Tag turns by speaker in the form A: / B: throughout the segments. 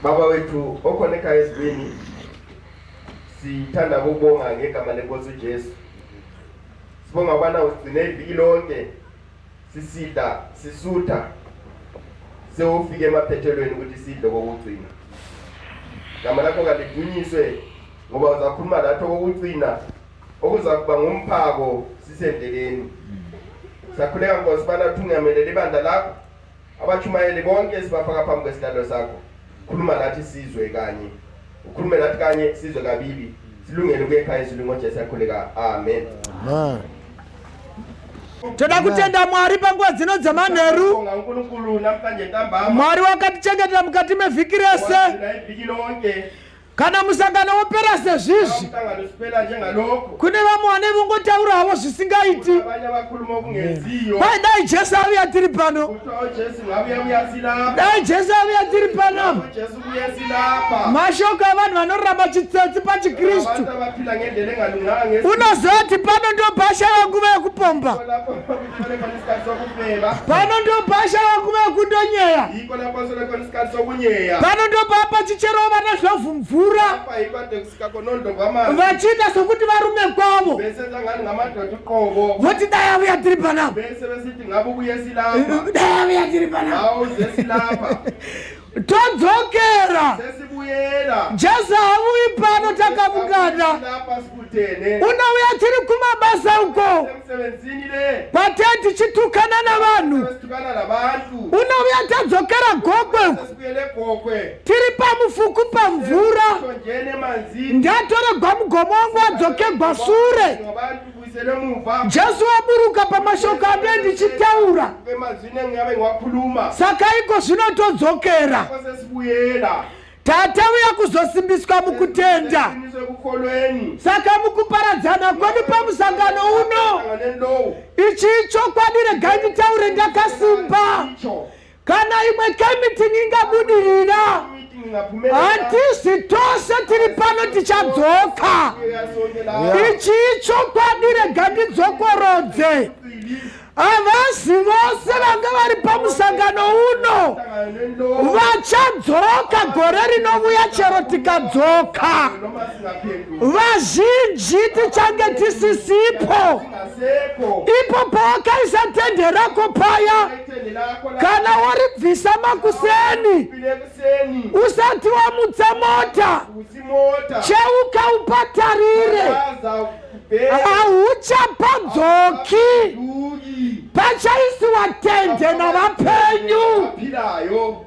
A: Baba wethu okhona ekhaya ezulwini, sithanda ukubonga ngegama lenkosi uJesu. Sibonga ukubana usigcine iviki lonke sisidla sisutha sewufike emaphethelweni ukuthi sidle kokugcina. Gama lakho kalidunyiswe ngoba uzakhuluma lathi okokugcina okuzakuba ngumphako sisendleleni. Sakhuleka Nkosi bana thungamelele ibandla lakho Abatshumayeli bonke sibafaka phambi kwesihlalo sakho. Khuluma nathi sizwe kanye. Ukhulume nathi kanye sizwe kabili. Silungele ukuya ekhaya ezulwini ngoJesu yakhuleka. Amen.
B: Amen.
C: Toda kutenda Mwari panguva dzino dzamanheru.
A: Sibonga uNkulunkulu namhlanje ntambama.
C: Mwari wakatichengetera mukati mevhiki rese.
A: Wasigcina iviki lonke.
C: Kana musangano wopera sezvizvi,
A: Umhlangano usiphela njengalokho.
C: kune vamwe vane vongotaura havo zvisingaiti.
A: Abanye abakhuluma okungenziyo.
C: Kwai dai Jesu auya tiri pano,
A: Kuthiwa uJesu ngabuya uyasilapha.
C: dai Jesu auya tiri pano.
A: uJesu uyesilapha.
C: Mashoko avanhu vanoramba chitsotsi pachiKristu.
A: Abantu abaphila ngendlela engalunganga ngesikhathi
C: Unozoti pano ndopashaiwa nguva yekupomba,
A: lapho kuthole khona isikhathi sokufeba.
C: pano ndopashaiwa nguva yekundonyeya.
A: Yikho lapho sole khona isikhathi sokunyeya.
C: Pano ndopapa chicherawo vana ndlovu mvura
A: Lapha yikho ade kusika khona ondlovu amanzi.
C: vachiita sokuti varume kwavo
A: Bese ngani ngamadoda uqobo.
C: voti dai auya tiri panapa,
A: Bese besithi ngabe ubuye silapha.
C: dai auya tiri panapa,
A: Hawu zesilapha.
C: todzokera.
A: Sesibuyela.
C: Jesu hauyi pano takavungana,
A: Lapha sibuthene.
C: unouya tiri kumabasa uko
A: Emsebenzini le.
C: kwatee tichitukana navanhu,
A: Sesitukana labantu.
C: unouya tadzokera Gokwe uko
A: Sesibuyele Gokwe.
C: tiri pamufuku pamvura,
A: Sonjene emanzini.
C: ndatoregwa mugomo wangu wadzokegwa sure.
A: Ngabantu buyiselwe emuva.
C: Jesu waburuka pamashoko ande ndichitaura,
A: Emazwini engingabe ngiwakhuluma.
C: saka iko zvinotodzokera.
A: Sesibuyela.
C: Tatauya kuzosimbiswa mukutenda.
A: Siqiniswe ekukholweni.
C: Saka mukuparadzana kwedu pamusangano uno,
A: Emhlanganweni lowu.
C: ichi ichokwadi, regai nditaure ndakasimba.
A: Icho.
C: Kana imwe kemiting ingabudirira,
A: Meeting ingaphumelela.
C: hatisi tose tiri pano tichadzoka.
A: Sibuya sonke lapha.
C: Ichi ichokwadi, rega ndidzokorodze. Havasi vose vanga vari pamusangano uno
A: Emhlanganweni lowu.
C: vachadzoka gore rinovuya chero tikadzoka.
A: Noma singaphenduki.
C: Vazhinji tichange tisisipo.
A: Singasekho.
C: Ipo pawakaisa tende rako paya,
A: Ithende lakho la-
C: kana waribvisa makuseni
A: Ufile ekuseni.
C: usati wamutsa mota,
A: Usimota.
C: cheuka upatarire,
A: Aza ubheke.
C: hauchapadzoki.
A: Duki.
C: Pachaisiwa tende navapenyu.
A: Aphilayo.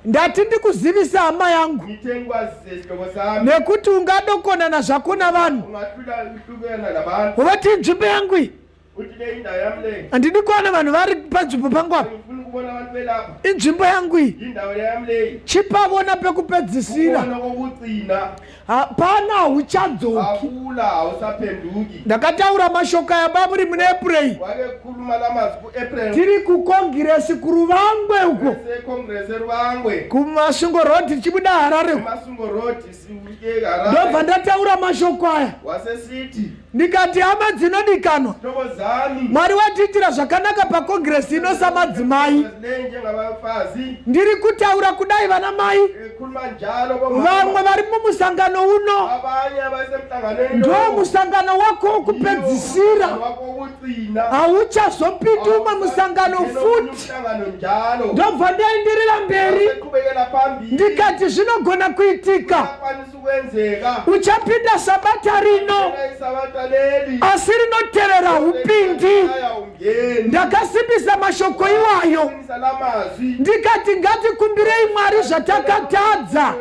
C: Ndati ndikuzivisa hama yangu,
A: Ngithe ngikwazise sihlobo sami.
C: nekuti ungadokonana zvako navanhu
A: Ungahlula uhlukana nabantu.
C: voti nzvimbo yangu iyi
A: Uthi le indawo yami le.
C: handidi kuona vanhu vari panzvimbo pangu apa,
A: Ngifuna ukubona abantu belapha.
C: inzvimbo yangu iyi.
A: Indawo yami leyi.
C: Chipavona pekupedzisira,
A: Ubona kokugcina.
C: hapana, hauchadzoki.
A: Akula awusaphenduki.
C: Ndakataura mashoko aya baburi muna April,
A: Wake kukhuluma lamazwi ku-April.
C: tiri kukongiresi kuRuvangwe uko,
A: Congress eRuvangwe.
C: kuMasungo Road tichibuda Harare uko.
A: Masungo Road siuye Harare.
C: Ndobva ndataura mashoko aya,
A: Wasesithi
C: ndikati hama dzinodikanwa,
A: hlobo zami.
C: Mwari watiitira zvakanaka pakongiresi ino samadzimai.
A: Le njengabafazi.
C: Ndiri kutaura kudai vana mai,
A: Khuluma njalo bomama.
C: vamwe vari mumusangano uno,
A: Abanye abasemhlanganweni
C: ndo
A: lowu.
C: musangano wako wokupedzisira,
A: Wakho wokugcina.
C: hauchazopindi umwe musangano futi.
A: Umhlangano njalo.
C: Ndobva ndaenderera mberi,
A: Qhubekela phambili.
C: ndikati zvinogona kuitika
A: Kuyakwanisa ukwenzeka.
C: uchapinda sabata rino,
A: Isabatha leli.
C: asi rinoterera hupindi.
A: Ayawungeni.
C: Ndakasimbisa mashoko iwayo,
A: Qinisa lamazwi.
C: ndikati ngatikumbirei Mwari zvatakatadza,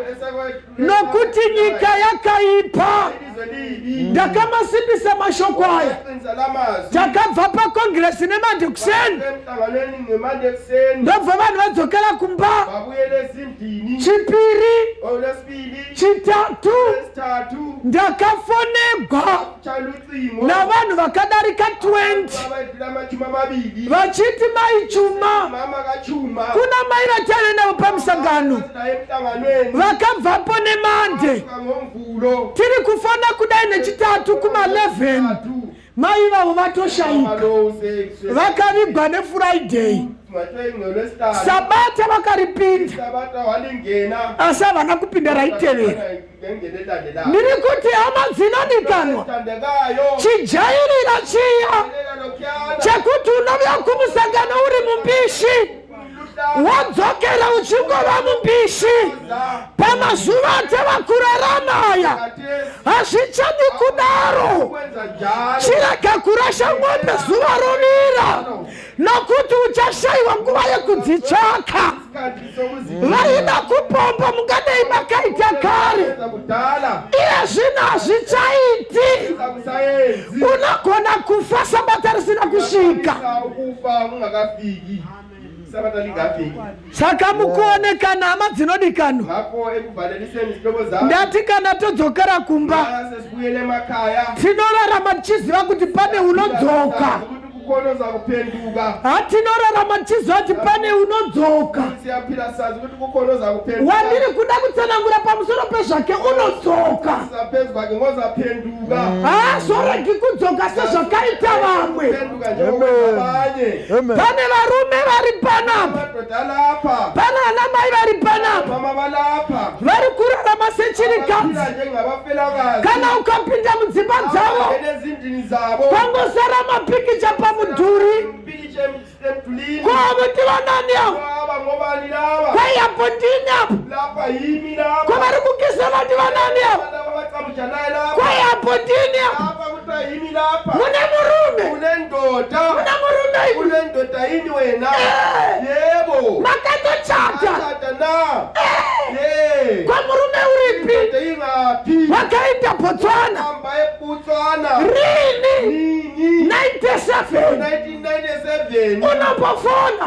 C: nokuti nyika yakaipa.
A: Ilizwe libi.
C: Ndakamasimbisa mashoko aya.
A: Qinisa lamazwi.
C: Takabva pakongiresi nemandekuseni,
A: Emhlanganweni ngemande ekuseni.
C: ndobva vanhu vadzokera kumba.
A: Babuyele ezindlini.
C: Chipiri,
A: Olwesibili.
C: chitatu,
A: Olwesithathu.
C: ndakafonegwa
A: Shayela ucingo.
C: navanhu vakadarika 20
A: Abayidlula 20.
C: vachiti mai Chuma,
A: Mama kaChuma.
C: kuna mai vataive navo pamusangano
A: Naye emhlanganweni.
C: vakabvapo nemande,
A: Ngomvulo.
C: tiri kufona kudai nechitatu kuma11, Mai ivavo vatoshayika, vakavigwa neFriday, Sabata vakaripinda, asi havana kupinda raitevera. Ndiri kuti hama dzinodikanwa, chijairira chiya chekuti unovuya kumusangano uri mumbishi wodzokera uchingova mumbishi pamazuva atava kurarama aya. Hazvichadi kudaro. Chirega kurasha ng'ombe zuva rovira, nokuti uchashayiwa nguva yekudzitsvaka. Vaida kupomba mungadai makaita kare, iye zvino hazvichaiti. Unogona kufa sabata risina kusvika. Saka mukuonekana hama dzinodikanwa, ndati kana todzokera kumba tinorarama tichiziva kuti pane unodzoka. Hatinorarama tichiziva kuti pane unodzoka. Wandiri kuda kutsanangura pamusoro pezvake unodzoka, haazoregi kudzoka sezvakaita vamwe. Pane varume vari panapa, pane ana mai vari panapa vari kurarama sechirikadzi. Kana ukapinda mudzimba dzavo, pangosara mapikicha pamudhuri. Kwavo ndivanani avo? Kwai apo ndini apo? Ko vari kukisana ndivanani avo? Kwai apo ndini apo? Mune murume, mune murume imi makatochata. Kwa murume uripi? Wakaenda Botswana rini? 97. Unombofona,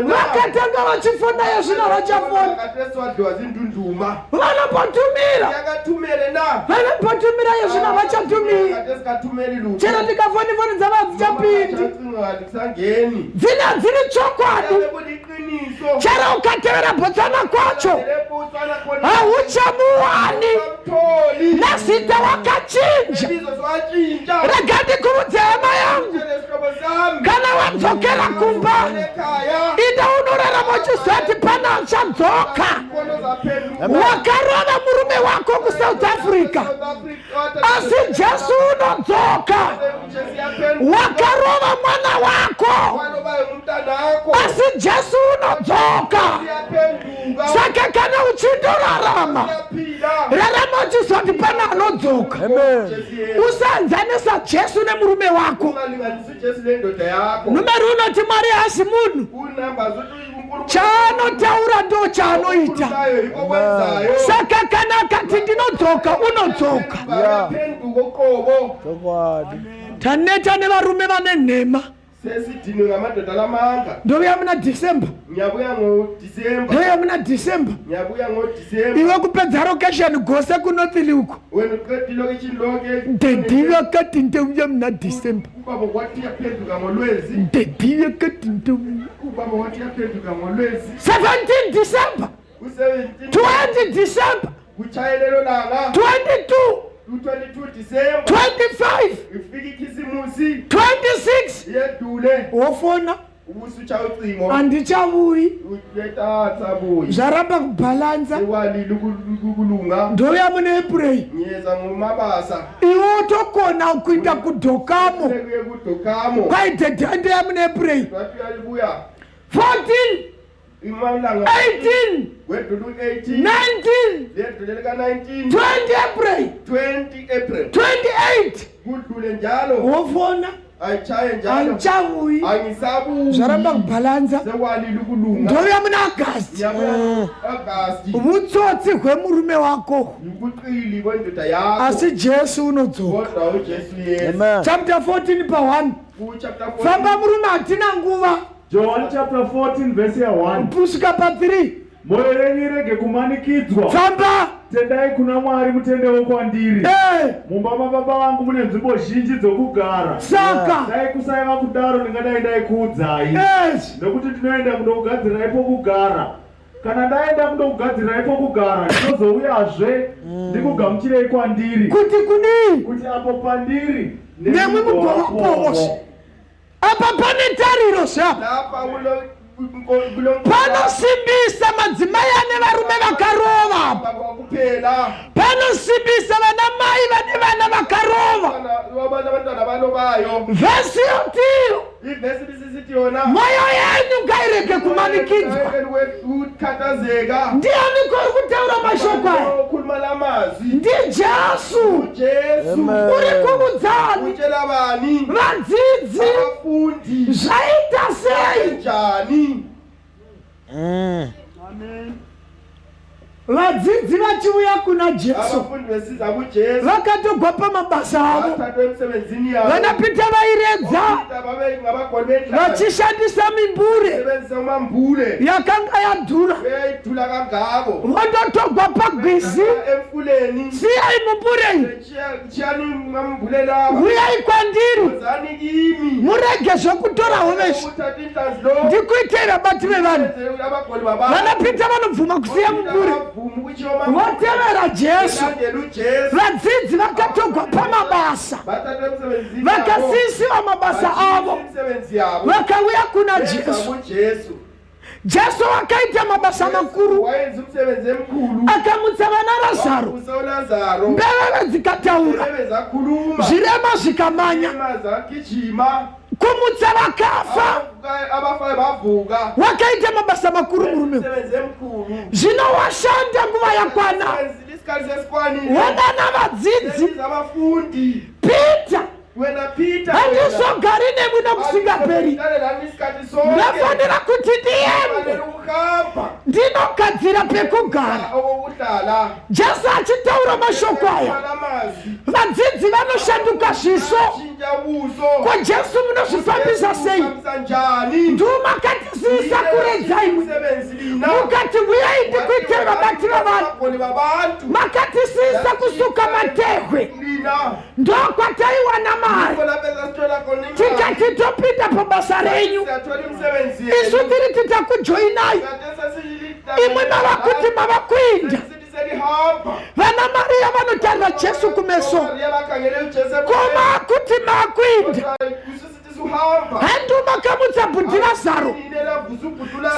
C: vakatanga vachifona, yezvino vachafona. Vanombotumira, vanombotumira, yezvino vachatumira. Chero tikafoni dzava hadzichapindi, dzina dziri chokwadi. Chero ukatevera Botswana kwacho hauchamuwani, nazita wakachinja. Rega ndikuudze hama yangu, kana wadzokera kumba, ida unorarama uchizoti pana achadzoka. Wakarova murume wako kuSouth Africa, asi Jesu unodzoka. Wakarova mwana wako, asi Jesu unodzoka. Saka kana uchindorarama, rarama uchizoti pana anodzoka. Usanzanisa Jesu nemurume wako. Numeri unoti Mwari haasi munhu, chaanotaura ndo chaanoita. Saka kana akati ndinodzoka, unodzoka. Taneta nevarume vane nhema.
A: Sesidinwe ngamadoda lamanga.
C: Ndovuya muna December.
A: Ngiyabuya ngoDisemba.
C: Ndovuya muna December.
A: Ngiyabuya ngoDisemba.
C: Iwe kupedza rokesheni gose kuNorthley uko.
A: Wena uqeda ilokishini lonke.
C: Daddy wakati ndouya muna December.
A: Ubaba wathi yaphenduka ngoLwezi.
C: Daddy wakati ndouya.
A: Ubaba wathi yaphenduka ngoLwezi.
C: 17 December.
A: U-17
C: 20 December.
A: Kuchaye lelo langa.
C: 22.
A: U-22 December.
C: 25.
A: Ifika ikhisimusi.
C: 26.
A: Yedule.
C: Wofona.
A: Ubusutsha ucingo.
C: Handichavuyi.
A: Uyethatha
C: Zvaramba kubhalanza.
A: Iwalile ukulunga.
C: Ndouya muna April.
A: Ngiyeza ngoMabasa.
C: Iwe utokona kuinda kudhokamo.
A: Kuye kudokamo.
C: Kwai daddy ndoya muna April.
A: Wathi uyalibuya.
C: 14.
A: Imalanga
C: 18.
A: Wedlula u-18.
C: 19.
A: Ledlule lika-19.
C: 20 April.
A: 20 April.
C: 28.
A: Kudlule njalo.
C: Wofona.
A: Ayichaye njalo.
C: Handichavuyi.
A: Angisabuyi.
C: Zvaramba kubhalanza.
A: Sekwalile ukulunga.
C: Ndouya muna August.
A: Ngiyabuya August.
C: Utsotsi hwemurume wako.
A: Ukuqili kwendoda yakho.
C: Asi Jesu unodzoka.
A: Kodwa uJesu yeza.
C: Chapter 14 pa 1.
A: Ku-chapter 14.
C: Famba murume, hatina nguva.
B: John chapter 14 verse ya 1.
C: Kusvika pa 3.
B: Mwoyo yenyu irege kumanikidzwa.
C: Famba.
B: Tendai kuna Mwari, mutendewo kwandiri. Mumba mababa vangu mune nzvimbo zhinji dzokugara.
C: Saka
B: Dai kusaiva kudaro, ndingadai ndaikuudzai. Nokuti ndinoenda kundokugadzirai pokugara. Kana ndaenda kundokugadzirirai pokugara, ndinozouyazve ndikugamuchirei kwandiri.
C: Kuti kudii?
B: Kuti apo pandiri
C: Nemwi mugovapowo. Apa pane tariro zveapa. Panosimbisa madzimai ane varume vakarova apa. Panosimbisa vana mai vane vana vakarova. Vhesi yotiyo mwoyo yenyu ngairege kumanikidzwa. Ndiani kuri kutaura mashoko aya? NdiJesu. Uri kuudzani vadzidzi zvaita sei? Vadzidzi vachiuya kuna Jesu vakatogwa pamabasa avo. Vana Pita vairedza vachishandisa mimbure yakanga yadhura, vondotogwa pagwizi. Siyai mumbure iyi, Huyai kwandiri murege zvekutora hove izvi, ndikuitei vabati vevanhu. Vana Pita vanobvuma kusiya mupuri votevera Jesu. Vadzidzi vakatogwa pamabasa, vakasiisiwa mabasa avo, vakauya kuna Jesu. Jesu akaita mabasa makuru, akamutsa vana Razaro, mbeveve dzikataura, zvirema zvikamanya, kumutsa vakafa. Wakaita mabasa makuru murume. Zvino washanda nguva yakwana, wadana vadzidzi. Peter
A: Wena Peter,
C: handizogari nemwi nokusingaperi. Ndafanira kuti ndiende ndinogadzira pekugara. Jesu achitaura mashoko aya, vadzidzi vanoshanduka zviso. Ko Jesu munozvifambisa sei? Ndumakatisiisa kuredza imwi, mukati huyai ndikuitei vabati vavanhu, makatisiisa kusuka matehwe ndokwataiwana mari tikati topinda pabasa renyu isu tiri titakujoinai imwe mava kuti mava kuinda vana mariya vanotarira jesu kumeso koma kuti makuinda Handu makamutsa bhuti Razaro,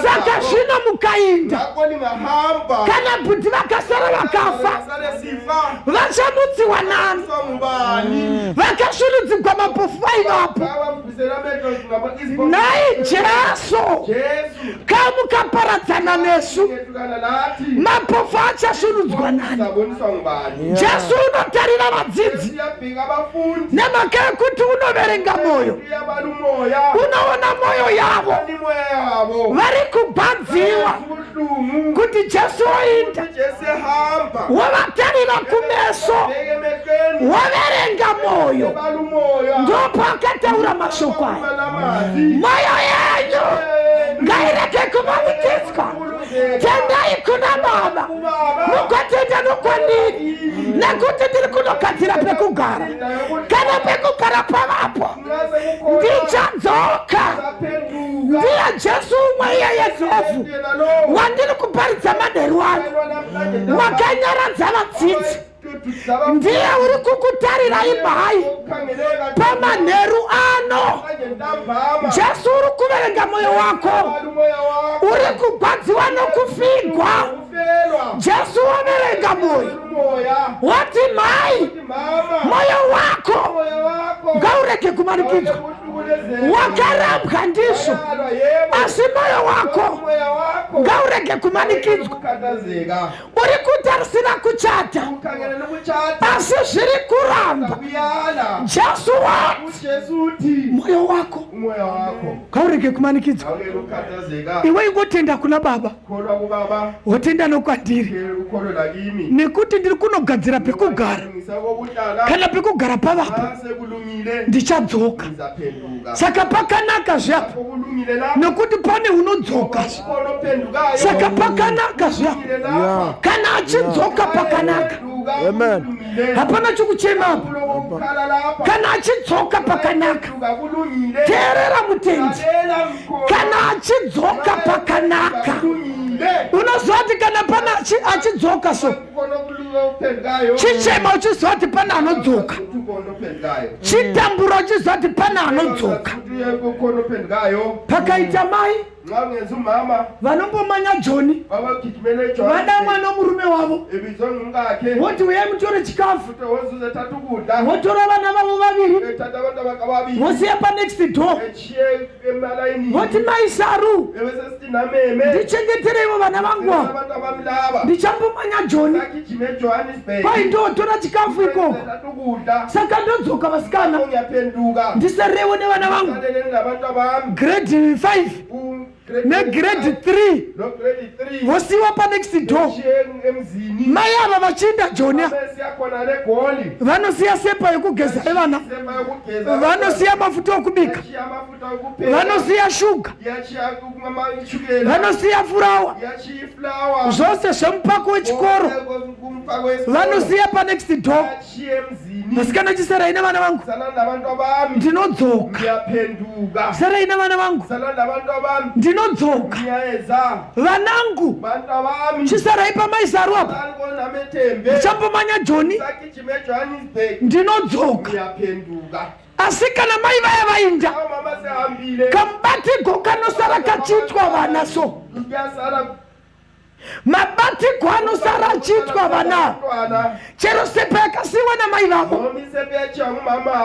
C: saka zvino mukainda, kana bhuti vakasara vakafa, vachamutsiwa nani? Vakasvirudzigwa mapofu vaivapo. Nhai Jesu, kamukaparadzana nesu, mapofu achasvirudzwa nani? Jesu unotarira vadzidzi nemhaka yekuti unoverenga mwoyo, unoona mwoyo yavo vari kugwadziwa kuti Jesu oinda, wovatarira kumeso, woverenga mwoyo. Ndopaakataura mashoko aya, mwoyo yenyu ngairege kumanikidzwa, tendai kuna Baba mugotenda nokwandiri nekuti ndiri kunogadzira pekugara kana pekugara pavapo ndichadzoka ndiye jesu umwe iyeye dzovu wandiri kuparidza manheru ano wakanyaradza vadzidzi ndiye uri kukutarirai mhai pamanheru ano jesu uri kuverenga mwoyo wako uri kugwadziwa nokufigwa jesu waverenga mwoyo wati mhai mwoyo wako ngaurege kumanikidzwa wakarambwa ndizvo asi mwoyo wako ngaurege kumanikidzwa uri kutarisira kuchata asi zviri kuramba jesu wati mwoyo wako ngaurege kumanikidzwa iwe ingotenda kuna baba wotenda nokwandiri nekuti ndiri kunogadzira pekugara kana pekugara pavapo ndichadzoka saka pakanaka zveapo nokuti pane unodzoka saka pakanaka zveapo kana achidzoka pakanaka hapana chokuchema apo kana achidzoka pakanaka teerera mutendi kana achidzoka pakanaka unoziva kuti kana pana achidzoka so chichema uchiziva kuti pane anodzoka. Chitamburo uchiziva kuti pane anodzoka. Pakaita mai vanombomanya Joni vadamwa nomurume wavo, voti uyai mutore chikafu, votora vana vavo vaviri vosiya panext door, voti mai Saru, ndichengetereivo vana vangu ava, ndichambomanya Joni, kwai ndotora chikafu ikoko, saka ndodzoka vasikana, ndisarewo nevana vangu grade 5 negrade 3, vosiwa panext door. Mai ava vachiinda Jonia, vanosiya sepa yekugeza yevana, vanosiya mafuta okubika, vanosiya shuga, vanosiya furawa, zvose zvemupako wechikoro vanosiya panext door. Vasikana, chisarai nevana vangu, ndinodzoka. Sarai nevana vangu, ndinodzoka. Vanangu, chisarai pamaisaru apa, ndichambomanya Joni, ndinodzoka. Asi kana mai vaya vainda, kamubatigwo kanosara kachiitwa vana, so mabatigwo anosara achiitwa vana, chero sepa yakasiyiwa namai vavo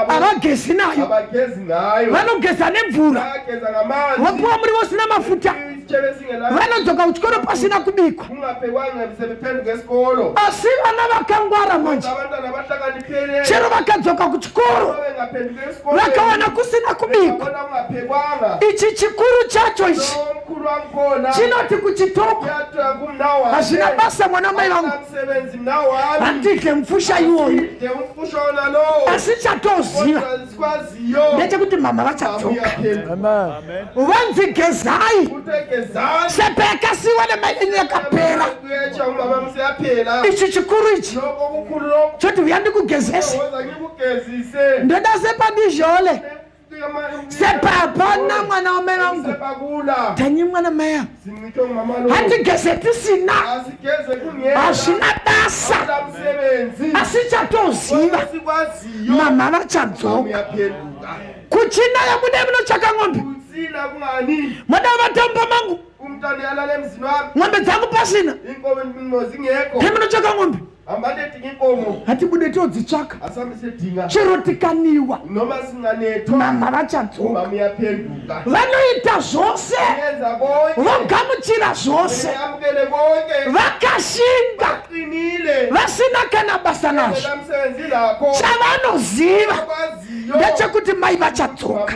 C: havagezi nayo, vanogeza nemvura, vopiwa muriwo usina mafuta, vanodzoka kuchikoro pasina kubikwa. Asi vana vakangwara manje, chero vakadzoka kuchikoro vakawana kusina kubikwa, ichi chikuru chacho ichi chinoti kuchitoko, "Hazvina basa, mwana mai vangu, handidye mupfusha iwoyo." Asi chatoziva ndechekuti mama vachadzoka, vanzi, "Gezai, sepa yakasiyiwa nemai venyu yakapera." Ichi chikuru ichi choti, "Uya ndikugezese, ndoda sepa ndizhole." Sepa hapana, mwana wamai vangu, tanyimwa namai ava, hatigeze tisina, hazvina basa. Asi chatoziva, mama vachadzoka. Kuchinaya mude munotsvaka ng'ombe, moda vatamba mangu, ng'ombe dzangu pasina, pemunotsvaka ng'ombe hatibude todzitsvaka. Chero tikaniwa, mama vachadzoka. Vanoita zvose, vogamuchira zvose, vakashinga, vasina kana basa nazvo. Chavanoziva ndechekuti mai vachadzoka.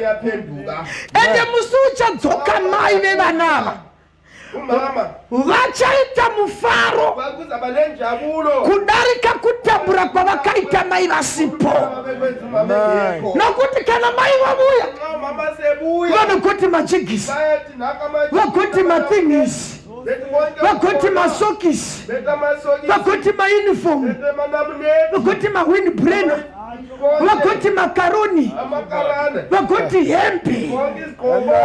C: Ende musi uchadzoka mai vevana ava, vachaita mufaro kudarika kutambura kwavakaita mai vasipo, nokuti kana mai vavuya, vanogoti majigisi, vagoti mathingisi, vagoti masokisi, vagoti maunifomu, vagoti mawindbrainer, vagoti makaroni, vagoti hembe.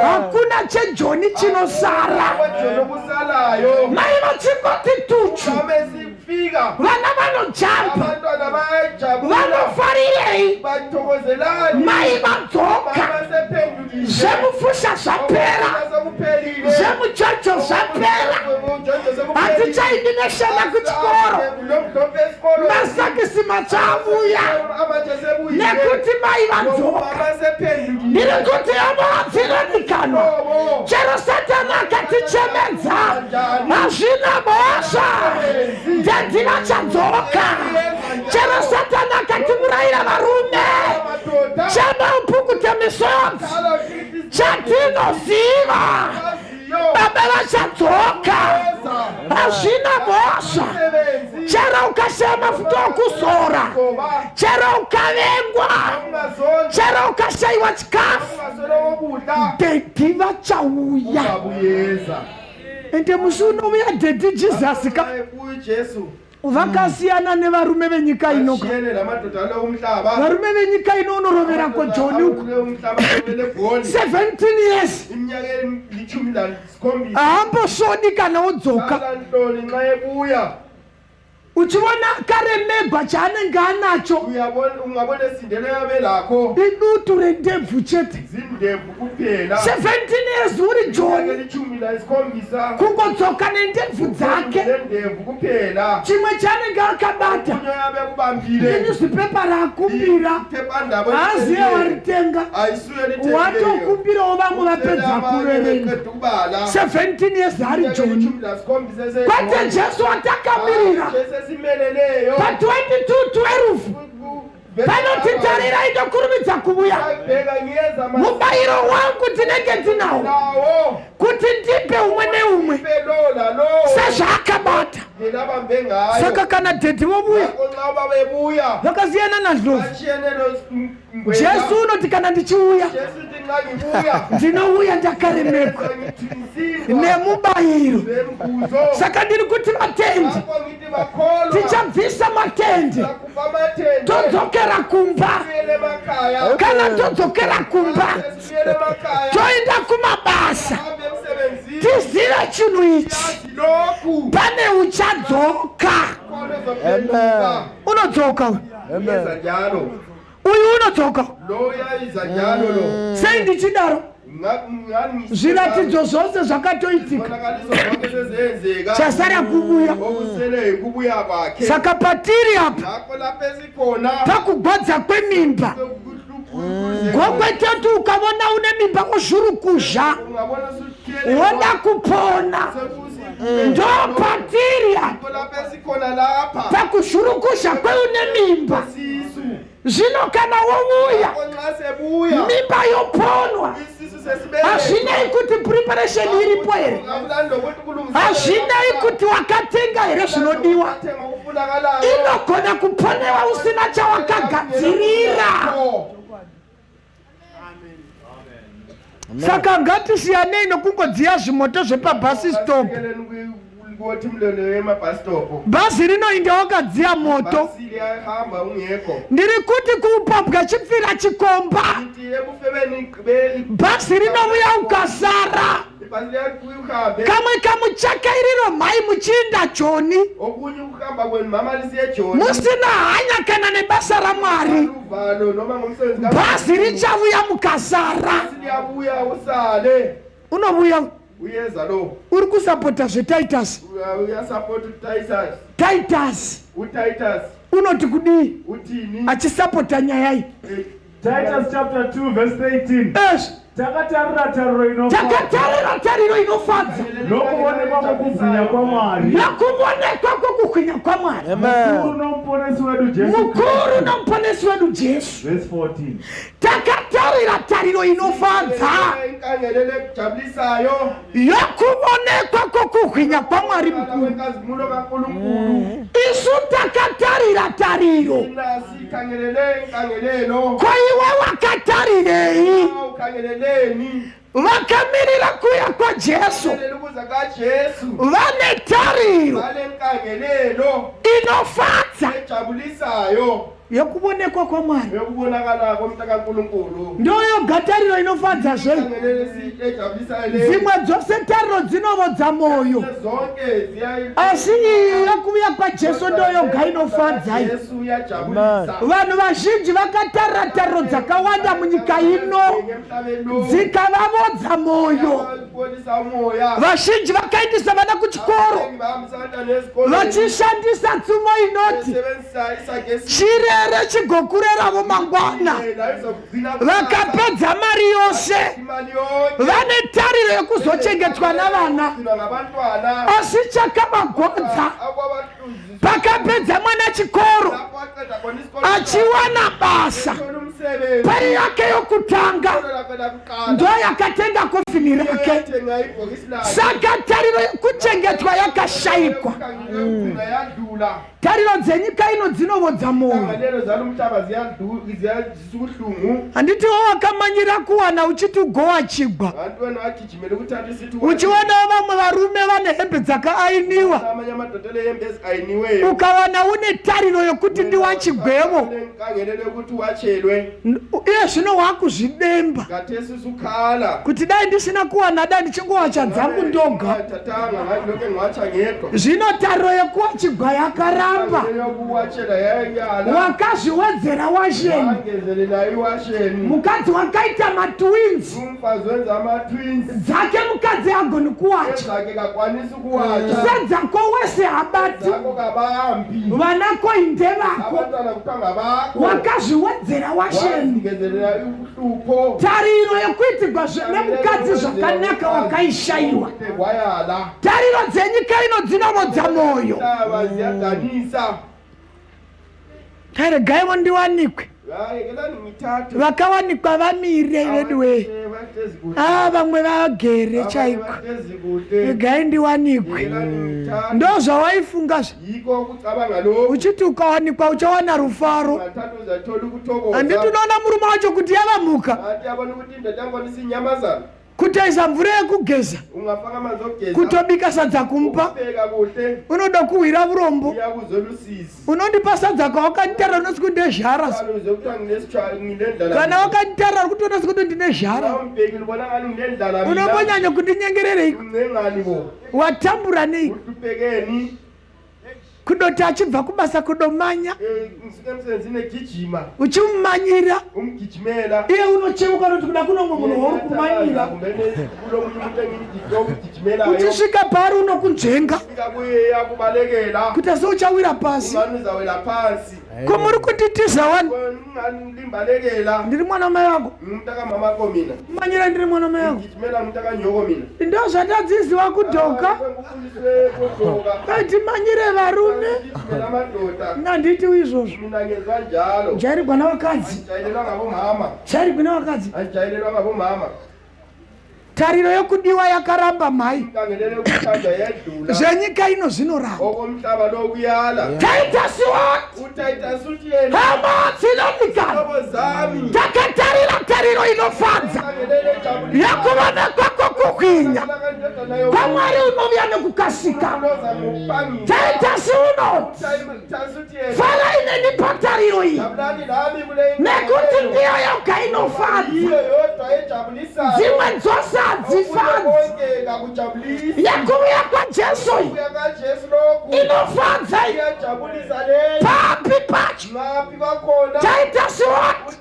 C: Hakuna chejoni chinosara. Mai vachingoti tuchu, vana vanojamba. Vanofarirei? Mai vadzoka. Zvemufusha zvapera, zvemuchocho zvapera, hatichaidi neshana kuchikoro, masakisi matsva avuya nekuti mai vadzoka. Ndiri kuti amoatsiranikanwa, chero Satani akatichemedza, hazvina mhosva, daddy vachadzoka. Chero Satani akatimurayira varume, chema upukute misodzi, chatinoziva, baba vachadzoka. Hazvina mhosva chero ukashaya mafuta okuzora, chero ukavengwa, chero ukashayiwa chikafu, daddy vachauya. Ende musi unouya daddy Jesus ka, vakasiyana nevarume venyika ino ka. Varume venyika ino unorovera kojoni uko 17 years, haambosvodi kana odzoka. Uchiona akaremegwa chaanenge anacho.
A: Uyabona ungabona esindele yabe lakho.
C: Idutu rendebvu chete.
A: Zindebvu kuphela.
C: 17 years uri Joni.
A: Elitshumi layisikhombisa.
C: Kungodzoka nendebvu dzake.
A: Nendebvu kuphela.
C: Chimwe chaanenge akabata.
A: Okunye yabe kubambile.
C: Inewspaper raakumbira.
A: Iphephandaba.
C: Haaziye waritenga.
A: Ayisuye lithengileyo.
C: Watokumbirawo vamwe vapedza kuverenga. 17 years ari Joni. Kwete Jesu watakamirira pa22 12 panoti tarirai ndokurumidza kuvuya, mubayiro wangu ndinenge ndinawo kuti ndipe umwe neumwe sezvaakabata. Saka kana daddy vovuya vakasiyana naNdlovu. Jesu unoti kana ndichiuya ndinouya ndakaremekwa nemubayiro. Saka ndiri kuti vatendi tichabvisa matende todzokera kumba. Kana todzokera kumba toenda kumabasa, tizive chinhu ichi: pane uchadzoka. Unodzoka uyu, unodzoka. Sei ndichidaro? Zviratidzo zvose zvakatoitika, chasara kuvuya. Saka patiri apa pakugwadza kwemimba, gokwetatu ukavona une mimba wozvurukuzha woda kupona, ndo patiri apa pakuzvurukuzha kweune mimba. Zvino kana wouya mimba yoponwa, hazvinei kuti preparation iripo here, hazvinei kuti wakatenga here zvinodiwa, inogona kuponewa usina chawakagadzirira. Saka ngatisiyanei nokungodziya zvimoto zvepabus stop.
A: Kuthi mlelo emabus stop.
C: Bhazi rinoinda wakadziya moto.
A: Bhasi liyahamba ungekho.
C: Ndiri kuti kuupambwa chipfira chikomba.
A: Ithi ebufebeni gqibeli.
C: Bhazi rinouya ukasara.
A: Ibhasi liyakuya uhambe.
C: Kamwe kamuchakairiro mhai muchiinda Joni
A: Okunye ukuhamba kwenu mama lisiye eJoni.
C: Musina hanya kana nebasa raMwari.
A: Uvalo noma ngomsebenzi kaNkulunkulu.
C: Bhazi richauya mukasara.
A: Bhasi liyabuya usale.
C: Unovuya.
A: Uyeza lo.
C: Uri kusapota zveTitus.
A: Uyasupport uTitus.
C: Titus.
A: UTitus.
C: Unoti kudii?
A: Uthini?
C: Achisapota nyaya iyi.
B: Titus chapter 2 verse 13.
C: Es.
B: Takatarira tariro inofadza.
C: Takatarira tariro inofadza.
B: Nokuonekwa kwokubwinya kwaMwari.
C: Nokuonekwa kwokubwinya kwaMwari.
B: Mukuru nomuponesi wedu Jesu.
C: Mukuru nomuponesi wedu Jesu.
B: Verse 14.
C: Takatarira tariro inofadza
A: Inkangelelo ekujabulisayo.
C: Yokuonekwa kwokubwinya kwaMwari mukuru.
A: Kwenkazimulo kaNkulunkulu.
C: Isu takatarira tariro.
A: Thina sikhangelele inkangelelo.
C: Kwaiwe wakatarirei?
A: Ukhangeleleni?
C: Vakamirira kuuya kwaJesu.
A: Khangelela ukuza kaJesu.
C: Vane tariro
A: Bale nkangelelo
C: inofadza
A: ejabulisayo
C: yekuvonekwa kwaMwari.
A: Yokubonakala komntaka kaNkulunkulu.
C: Ndoyoga tariro inofadza zve.
A: Inkangelelo ejabulisayo le.
C: Dzimwe dzose tariro dzinovodza mwoyo,
A: Zonke ziya
C: asi iyi yekuuya kwaJesu ndoyoga inofadza iyi.
A: Jesu uyajabulisa.
C: Vanhu vazhinji vakatarira tariro dzakawanda munyika ino, dzikavavodza mwoyo.
A: Kubolisa umoya.
C: Vazhinji vakaendesa vana kuchikoro
A: Bahambisa abantwana esikolweni.
C: vachishandisa tsumo inoti
A: Besebenzisa isagesi.
C: chirere chigokureravo mangwana. Vakapedza mari yose,
A: Imali yonke.
C: vane tariro yekuzochengetwa navana,
A: Gcinwa ngabantwana.
C: asi chakavagodza,
A: Akwabahluzisa.
C: pakapedza mwana chikoro
A: Lapho aqeda khona isikolo.
C: achiwana basa,
A: Ethola umsebenzi.
C: pay yake yokutanga
A: Lakhe lakuqala.
C: ndo yakatenga kofini rake.
A: Yathenga ibhokisi lakhe.
C: Saka tariro yekuchengetwa yakashayikwa.
A: Yokugcina yadlula.
C: Tariro dzenyika ino dzinovodza mwoyo.
A: Inkangelelo zalo mhlaba ziyasubuhlungu.
C: Handiti wo wakamanyira kuwana uchiti ugowa chigwa,
A: Abantu wena wagijimela ukuthatha isithi
C: uchionawo vamwe varume vane hembe dzakaainiwa,
A: amanye amadoda elehembe eziayiniweyo.
C: Ukawana une tariro yokuti ndiwachigwevo.
A: Inkangelelo yokuthi watshelwe.
C: Iye zvino wakuzvidemba kuti dai ndisina kuwana dai ndichingowacha dzangu ndoga. Zvino tariro yekuwachigwa yakaramba, wakazviwedzera washeni. Mukadzi wakaita matwins dzake, mukadzi agoni kuwacha sedzako wese habati vanako indevako wakazviwedzera washeni. Tariro yekuitigwa nemukadzi zvakanaka wakaishayiwa. Tariro dzenyika ino dzinovodza mwoyo. Taregaivo ndiwanikwe. Vakawanikwa vamire veduwee. Ah, vamwe vagere chaiko. Regai ndiwanikwe. Ndozvawaifunga zve. Uchiti ukawanikwa uchawana rufaro. Handiti unoona murume wacho kuti yava mhuka. Kutoisa mvura yekugeza, kutobika sadza kumupa, unoda kuhwira vurombo, unondipa sadza kwawakanditara unosi kuti ndezhara. Kana wakanditara uri kutoona sekuti ndine zhara, unombonyanya kundinyengerereiko? Watambura neiko? Kudoti achibva kubasa kudomanya
A: eh,
C: uchimumanyira iye unocheuka unoti kuda kunomwe munhu wauri kumanyira uchisvika paari unokunzvenga kuti asi uchawira pasi. Ko muri kunditiza wani? Ndiri mwana mai vako manyira, ndiri mwana mai vako. Ndo zvatadziziwa kudhoka katimanyire varume nanditi izvozvo jairigwa navakadzi, jairigwa navakadzi. Tariro yokudiwa yakaramba mhai, zvenyika ino zvinoramba. Titus what? Hama dzinodikana, takatarira tariro inofadza yekuonekwa kwokuhwinya kwaMwari unovuya nekukasika. Titus unoti farai neni patariro iyi, nekuti ndiyo yoga inofadza, dzimwe dzose hadzifadzi. Yekuvuya kwaJesu iyi inofadza iyi. Papi pacho? Titus what?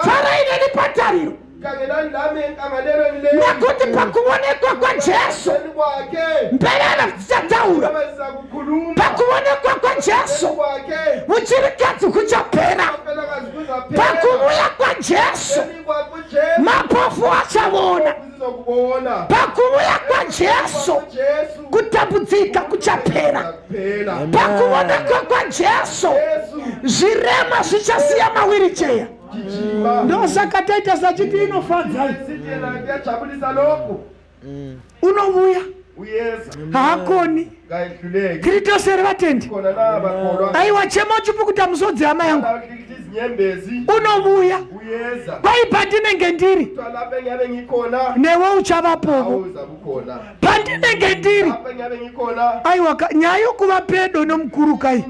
C: Farai neni patariro, nekuti pakuonekwa kwaJesu mberere dzichataura, pakuonekwa kwaJesu uchirikadzi kuchapera, pakuvuya kwaJesu mapofu achaona, pakuvuya kwaJesu kutambudzika kuchapera, pakuonekwa kwaJesu zvirema zvichasiya mawiricheya. Ndosaka taita sachiti inofadza. Unovuya haakoni Kritose here vatendi? Aiwa, chema uchipukuta musodzi, hama yangu. Unovuya kwai pandinenge ndiri newe uchavapovo pandinenge ndiri. Aiwa, nyaya yokuva pedo nomukuru kai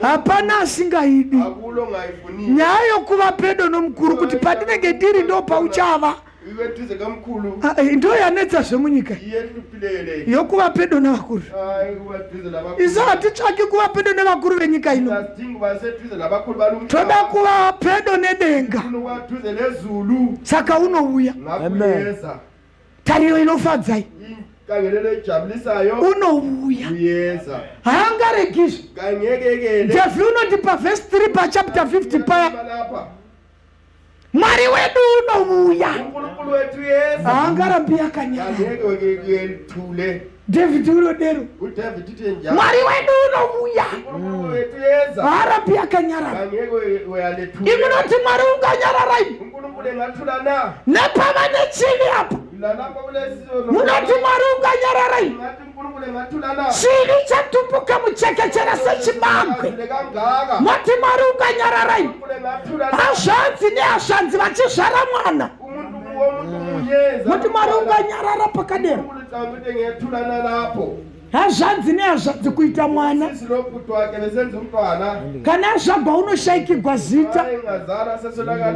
C: hapana asingaidi. Nyaya yokuva pedo nomukuru kuti pandinenge ndiri ndo pauchava, ndo yanetsa zvemunyika yokuva pedo nevakuru. Isu hatitsvaki kuva pedo nevakuru venyika ino, toda kuva pedo nedenga. Saka unouya, tariro inofadzai unouya, haangaregizve. Jefi unoti pavhesi 3 pachapter 50 paya, Mwari wedu unouya, haangarambi yakanyara. David unodero, Mwari wedu unouya, haarambi yakanyarara. Imunoti Mwari unganyarara imi nepava nechivi apa? Munoti Mwari unganyarara imi chivi chatumbuka muchekechera sechibagwe? Moti Mwari unganyarara imi hazvanzi nehazvanzi vachizvara mwana? Moti Mwari unganyarara pakadero? Hazvanzi nehazvanzi kuita mwana. Kana azvagwa unoshaikigwa zita,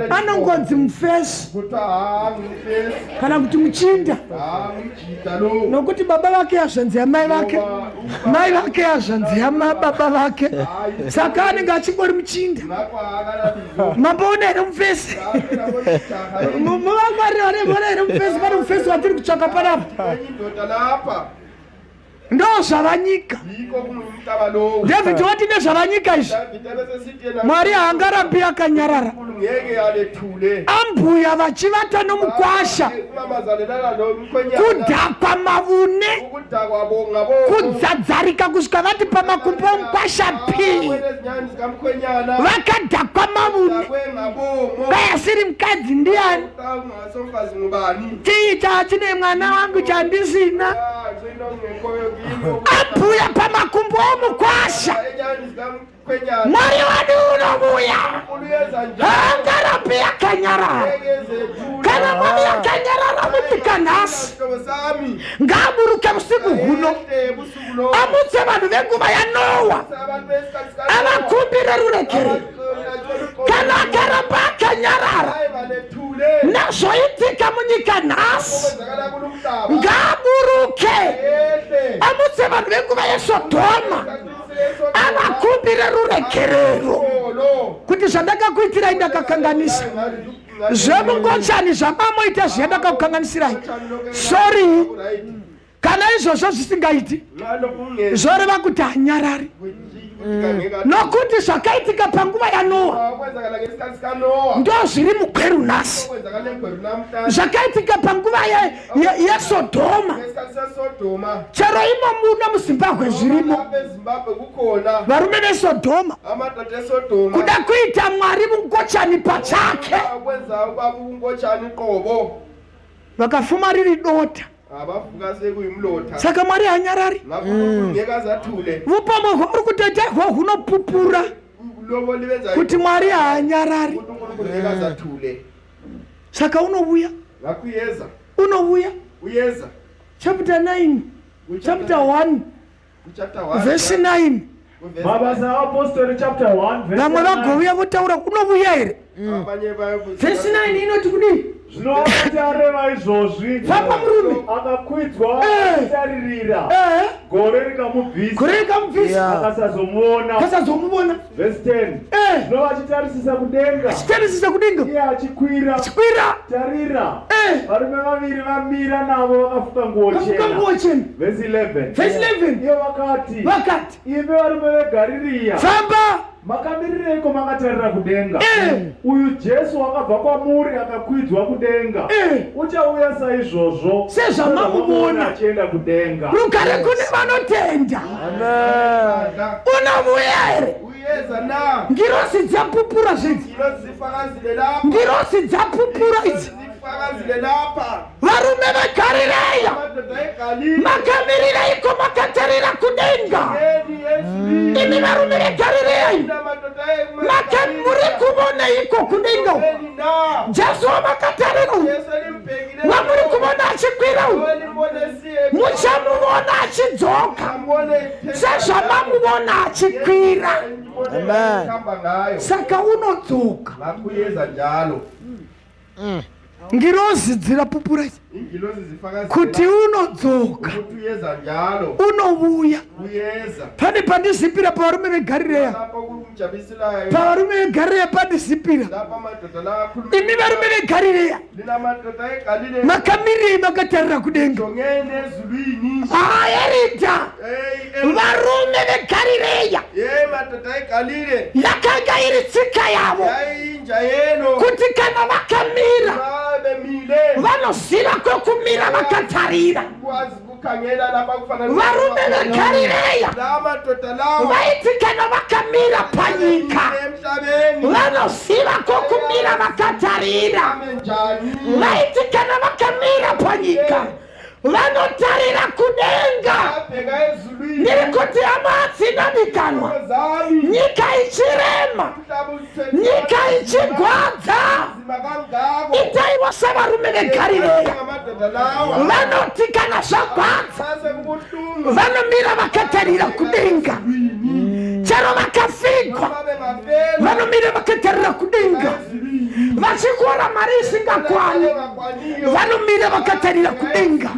C: anongonzi mufesi kana kuti muchinda, nokuti baba vake hazvanzi yamai vake, mai vake hazvanzi yamababa vake, saka anenge achingori muchinda. Mamboona here mufesi? Muvangwarira vona here mufesi? Pane mufesi watiri kutsvaka panapa. Ndozvavanyika. David wati nezvavanyika izvi, Mwari haangarambi akanyarara. Ambuya vachivata nomukwasha, kudhakwa mavune, kudzadzarika kusvika vati pamakumbo omukwasha pii, vakadhakwa mavune. Dai asiri mukadzi ndiani? Chii chaachine mwana wangu chandisina? Ambuya pamakumbo omukwasha, Mwari wadu unovuya, haangarambi akanyarara. Kana Mwari akanyarara munyika nhasi, ngaaburuke usiku huno amutse vanhu venguva yaNowa, avakumbire ruregerero. Kana akaramba akanyarara nezvoitika munyika nhasi, ngaaburuke amutse vanhu venguva yeSodhoma, avakumbire ruregerero kuti zvandakakuitirai ndakakanganisa, zvemungochani zvamamoita zviya ndakakukanganisirai, sorry. Kana izvozvo zvisingaiti, zvoreva kuti hanyarari, nokuti zvakaitika panguva yaNoa ndo zviri mugweru nhasi. Zvakaitika panguva yeSodhoma, chero imo muno muZimbabwe zvirimo. Varume veSodhoma kuda kuita Mwari mungochani pachake, vakafuma riri dota. Saka Mwari hanyarari. Vupamwe hwauri kutoita ihwo hunopupura kuti Mwari haanyarari. Saka unovuya, unovuya. Chapter 9, chapter 1 vhesi 9.
B: Mabasa aApostori chapter 1
C: verse Vamwe
B: 9.
C: vagovuya votaura, unovuya here? Vhesi 9 inoti kudii?
B: Zvino wakati areva izvozvi,
C: Famba murume.
B: akakwidzwa achitaririra, gore rikamubvisa,
C: Gore rikamubvisa.
B: Akasazomuona.
C: Kasazomuvona.
B: Verse 10. Zvino vachitarisisa kudenga,
C: Achitarisisa kudenga,
B: iye achikwira,
C: Chikwira.
B: Tarira, varume vaviri vamira navo vakafuka nguo
C: Kafuka
B: chena.
C: nguo chena.
B: Verse 11.
C: Verse 11.
B: Ivo vakati,
C: Vakati,
B: imi varume veGarirea,
C: famba.
B: Makamirireko makatarira kudenga? Uyu Jesu wakabva kwamuri akakwidzwa kudenga, uchauya saizvozvo
C: Sezvamamuvona
B: achienda kudenga.
C: Rugare kune vanotenda. Unovuya here? Ngirosi dzapupura zvidzi, ngirosi dzapupura idzi. Varume veGarireya, makamirireiko makatarira kudenga? Imi varume veGarireya, muri kuvoneiko kudenga? Jesu wamakatarira uyu, wamuri kuvona achikwira uyu, muchamuvona achidzoka sezvamamuvona achikwira. Saka unodzoka. Ngirozi dzirapupura idzi kuti unodzoka, unovuya. Pane pandizipira pavarume veGarireya, pavarume veGarireya pandizipira. Imi varume veGarireya, makamirirei makatarira kudenga? Haerida varume veGarireya, yakanga iri tsika yavo kuti kana vakamira vanoziva kwekumira vakatarira. Varume veGarireya vaiti kana vakamira panyika vanoziva kwokumira vakatarira. Vaiti kana vakamira panyika. Vanotarira kudenga. Ndiri kuti hama hadzina dikanwa, nyika ichirema, nyika ichigwadza, itaiwo sevarume veGarireya vanoti kana zvagwadza vanomira vakatarira kudenga. Chero vakafigwa vanomira vakatarira kudenga, vachikora mari isingakwani vanomira vakatarira kudenga.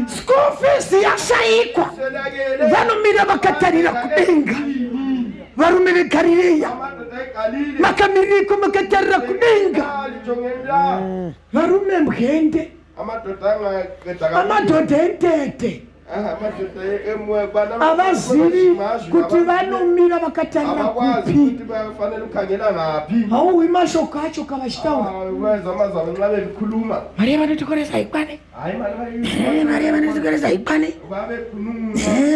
C: School fees yashaikwa vanomira vakatarira kudenga. Varume veGarireya makamiririko makatarira kudenga. Varume mbwende, amadhodha entete havazivi kuti vanomira vakatarira kupi. Hauhwi mashoko acho kavachitaura. Mari yavanotikoresa haikwane, mari yavanotikoresa haikwane.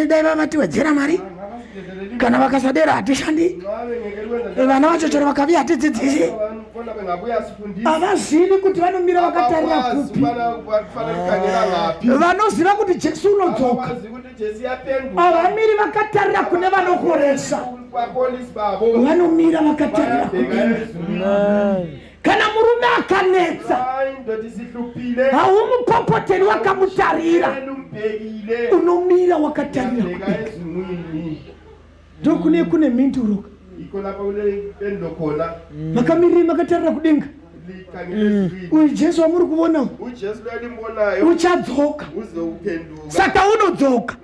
C: Dai vavatiwedzera mari, kana vakasadera hatishandi, vana vacho chero vakaviya hatidzidzisi. Havazivi kuti vanomira vakatarira kupi. Vanoziva kuti Jesu unodzoka, havamiri vakatarira kune vanokoresa, vanomira vakatarira kudenga. Kana murume akanetsa, haumupopoteri wakamutarira, unomira wakatarira kudenga. Ndokune kune mhinduro. Makamiriri makatarira kudenga. Uyu Jesu wamuri kuvona uchadzoka, saka unodzoka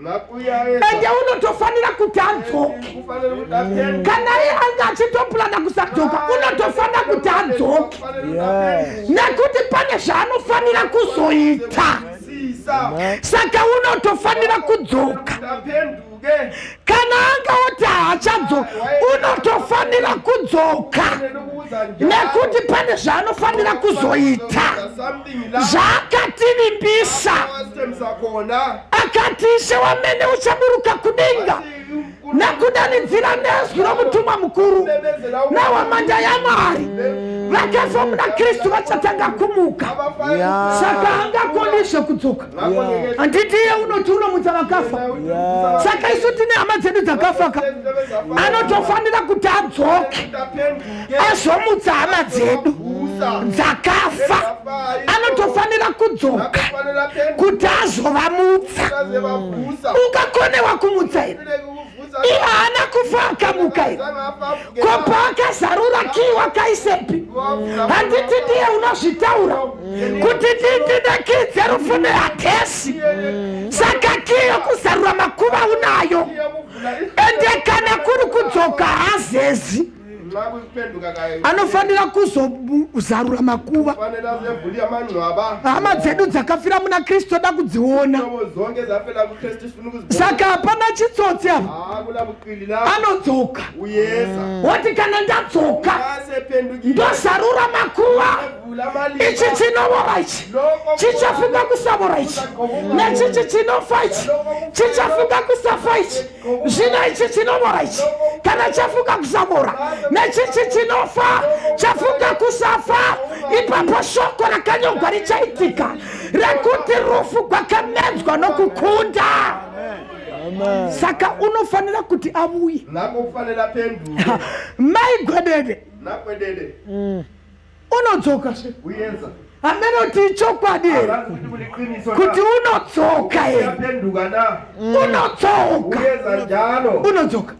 C: ende unotofanira kuti adzoke. Kana iye anga achitoplana kusadzoka, unotofanira kuti adzoke, nekuti pane zvaanofanira kuzoita. Saka unotofanira kudzoka. Kana anga oti haachadzoka, unotofanira kudzoka, nekuti pane zvaanofanira kuzoita zvaakativimbisa. Akati Ishe wamene uchaburuka kudenga nekudanidzira nezwi romutumwa mukuru nehwamanda yaMwari, vakafa muna Kristu vachatanga kumuka. Saka angakonizve kudzoka. Handiti iye unoti unomutsa vakafa? Saka isu tine hama dzedu dzakafaka, anotofanira kuti adzoke azomutsa hama dzedu dzakafa. Anotofanira kudzoka kuti azovamutsa. Ungakonewa kumutsa here? Iye haana kufa akamuka here? Ko paakazarura kii wakaisepi? Handiti ndiye unozvitaura kuti ndine kii dzerufu nehadhesi? Saka kii yokuzarura makuva unayo, ende kana kuri kudzoka hazezi, anofanira kuzozarura makuva. Hama dzedu dzakafira muna Kristu toda kudziona. Saka hapana chitsotsi apa, anodzoka woti kana ndadzoka ndozarura makuva. Ichi chinovora ichi chichafunga kusavora ichi, nechichi chinofa ichi chichafunga kusafa ichi. Zvino ichi chinovora ichi kana chafunga kusavora, nechichi chinofa chafunga kusafa, ipapo shoko rakanyogwa richaitika rekuti rufu gwakamedzwa nokukunda. Saka unofanira kuti avuye. Mai Gwedede unodzoka se hameno ti chokwadi here kuti unodzoka here? Unodzoka, unodzoka.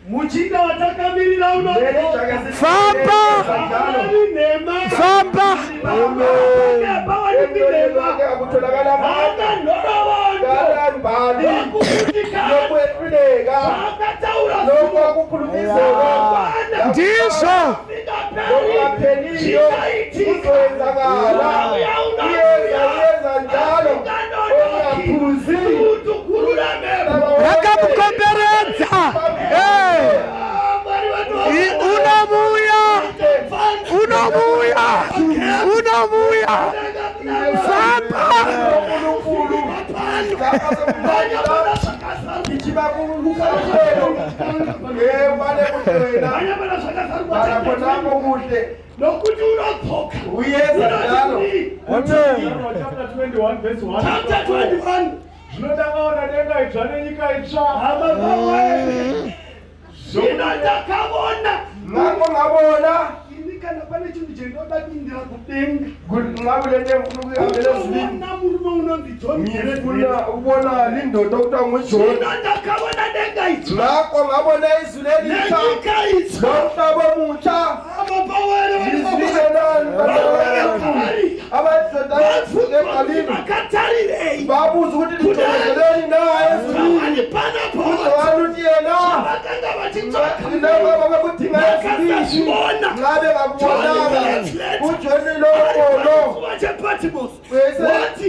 B: Muchinda watakamirira unodzoka.
C: Famba, famba. Ndizvo. Rakamukomberedza. Unovuya, unovuya, unovuya. Famba. rakazarurwa
A: Bala
C: chapter
A: khonapho
C: 21.
A: kuhle.
C: Nokuti unodzoka.
A: Uyeza njalo.
C: Unoti
B: Zvakazarurwa chapter 21 verse 1
C: Chapter 21.
B: Zvino ndakaona denga idzva nenyika itsva.
C: Hama pamwe. Zvino ndakaona.
A: Ngakho ngabona
C: Ini kana pane chinhu chendinoda kuindira kudenga.
A: ngakulento engifuna ukuyihambela ezulwini.
C: Kutoona murume unonzi John
A: Ngifuna ukubona lindoda okuthiwa nguJohn.
C: Zvino ndakaona denga idzva
A: Ngakho ngabona izulu elitsha
C: nenyika itsva.
A: nomhlaba omutsha.
C: Hama pamwe.
A: Lizwile nani
C: Varume
A: abadoda
C: vabvunzwa kuti
A: egalile
C: makatarirei.
A: babuza ukuthi lijozeleni na ezulwini.
C: Johani panapo
A: UJohane uthi yena
C: vakanga vachitsvaka
A: laba bekudinga ezulwini
C: vakasazviona.
A: ngabe ngakubonanga uJohn lowo
C: Pachitsuwa chePatmos wati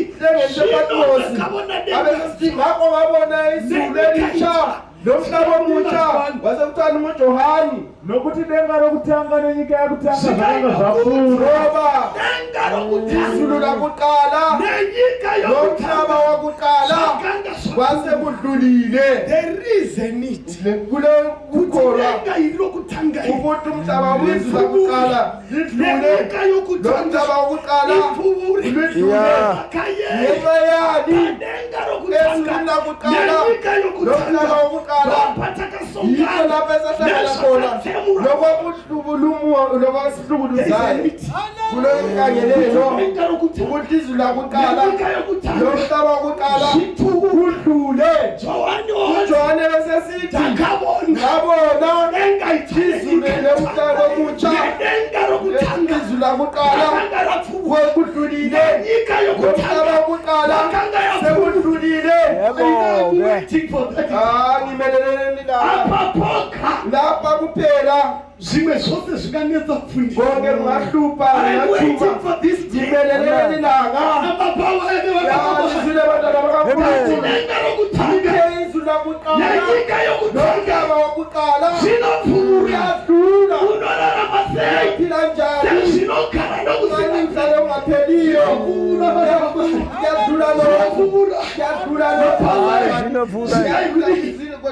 A: Patmos
C: ndakaona denga
A: abesithi ngakho ngabona izulu elitsha nomhlaba omutsha wasekuthiwani nguJohani
B: Nokuti denga rokutanga nenyika yakutanga zvakanga zvapfuura.
A: Ngoba
C: denga rokutanga
A: izulu lakuqala
C: nenyika
A: nomhlaba
C: yokutanga
A: wakuqala
C: zvakanga zvapfuura.
A: kwasekudlulile.
C: There is a need
A: Kule
C: kuti
A: kukholwa
C: denga iri rokutanga iri
A: ukuthi umhlaba wezulu lakuqala lidlule
C: nenyika yokutanga
A: nomhlaba wokuqala
C: ipfuure
A: lidlule.
C: Makayei
A: Ngenxa yani?
C: denga rokutanga
A: Ezulwini lakuqala
C: nenyika yokutanga
A: nomhlaba wokuqala yikho
C: patakasongana
A: lapho esahlangana khona lokwasihlukuluzayo kulokangelelo
C: denga rokutanga
A: ukuthi izulu lakuqala
C: nenyika yokutanga
A: nomhlaba wokuqala
C: zvipfuure
A: kudlule.
C: Johani wati
A: UJohane besesithi
C: ndakabona
A: ngabona
C: denga
A: izulu lomhlaba omutsha
C: nedenga rokutanga
A: izulu lakuqala
C: rakanga rapfuura
A: kudlulile
C: nenyika
A: nomhlaba
C: yokutanga
A: wokuqala
C: rakanga yapfuura
A: sekudlulile.
C: I'm waiting for that.
A: Ah, ngimeleleni la
C: Apa poka
A: lapha kuphela.
C: Zvimwe zvose zvinganetsa kufundisa.
A: Konke kungahlupha
C: I'm waiting
A: kungathuba
C: for this day.
A: ngimeleleni langa.
C: Ababa vene vakababa.
A: Yazizile bantwana bakaNkulunkulu.
C: Denga rokutanga
A: Ithe izulu lakuqala
C: nenyika yokutanga
A: nomhlaba wokuqala
C: zvinopfuura.
A: uyadlula.
C: Unorarama sei
A: Uphila njani
C: sezvinogara nokusina
A: umhlaba ongapheliyo? Kuyadlula lokhu,
C: Zvinopfuura.
A: kuyadlula lokhu.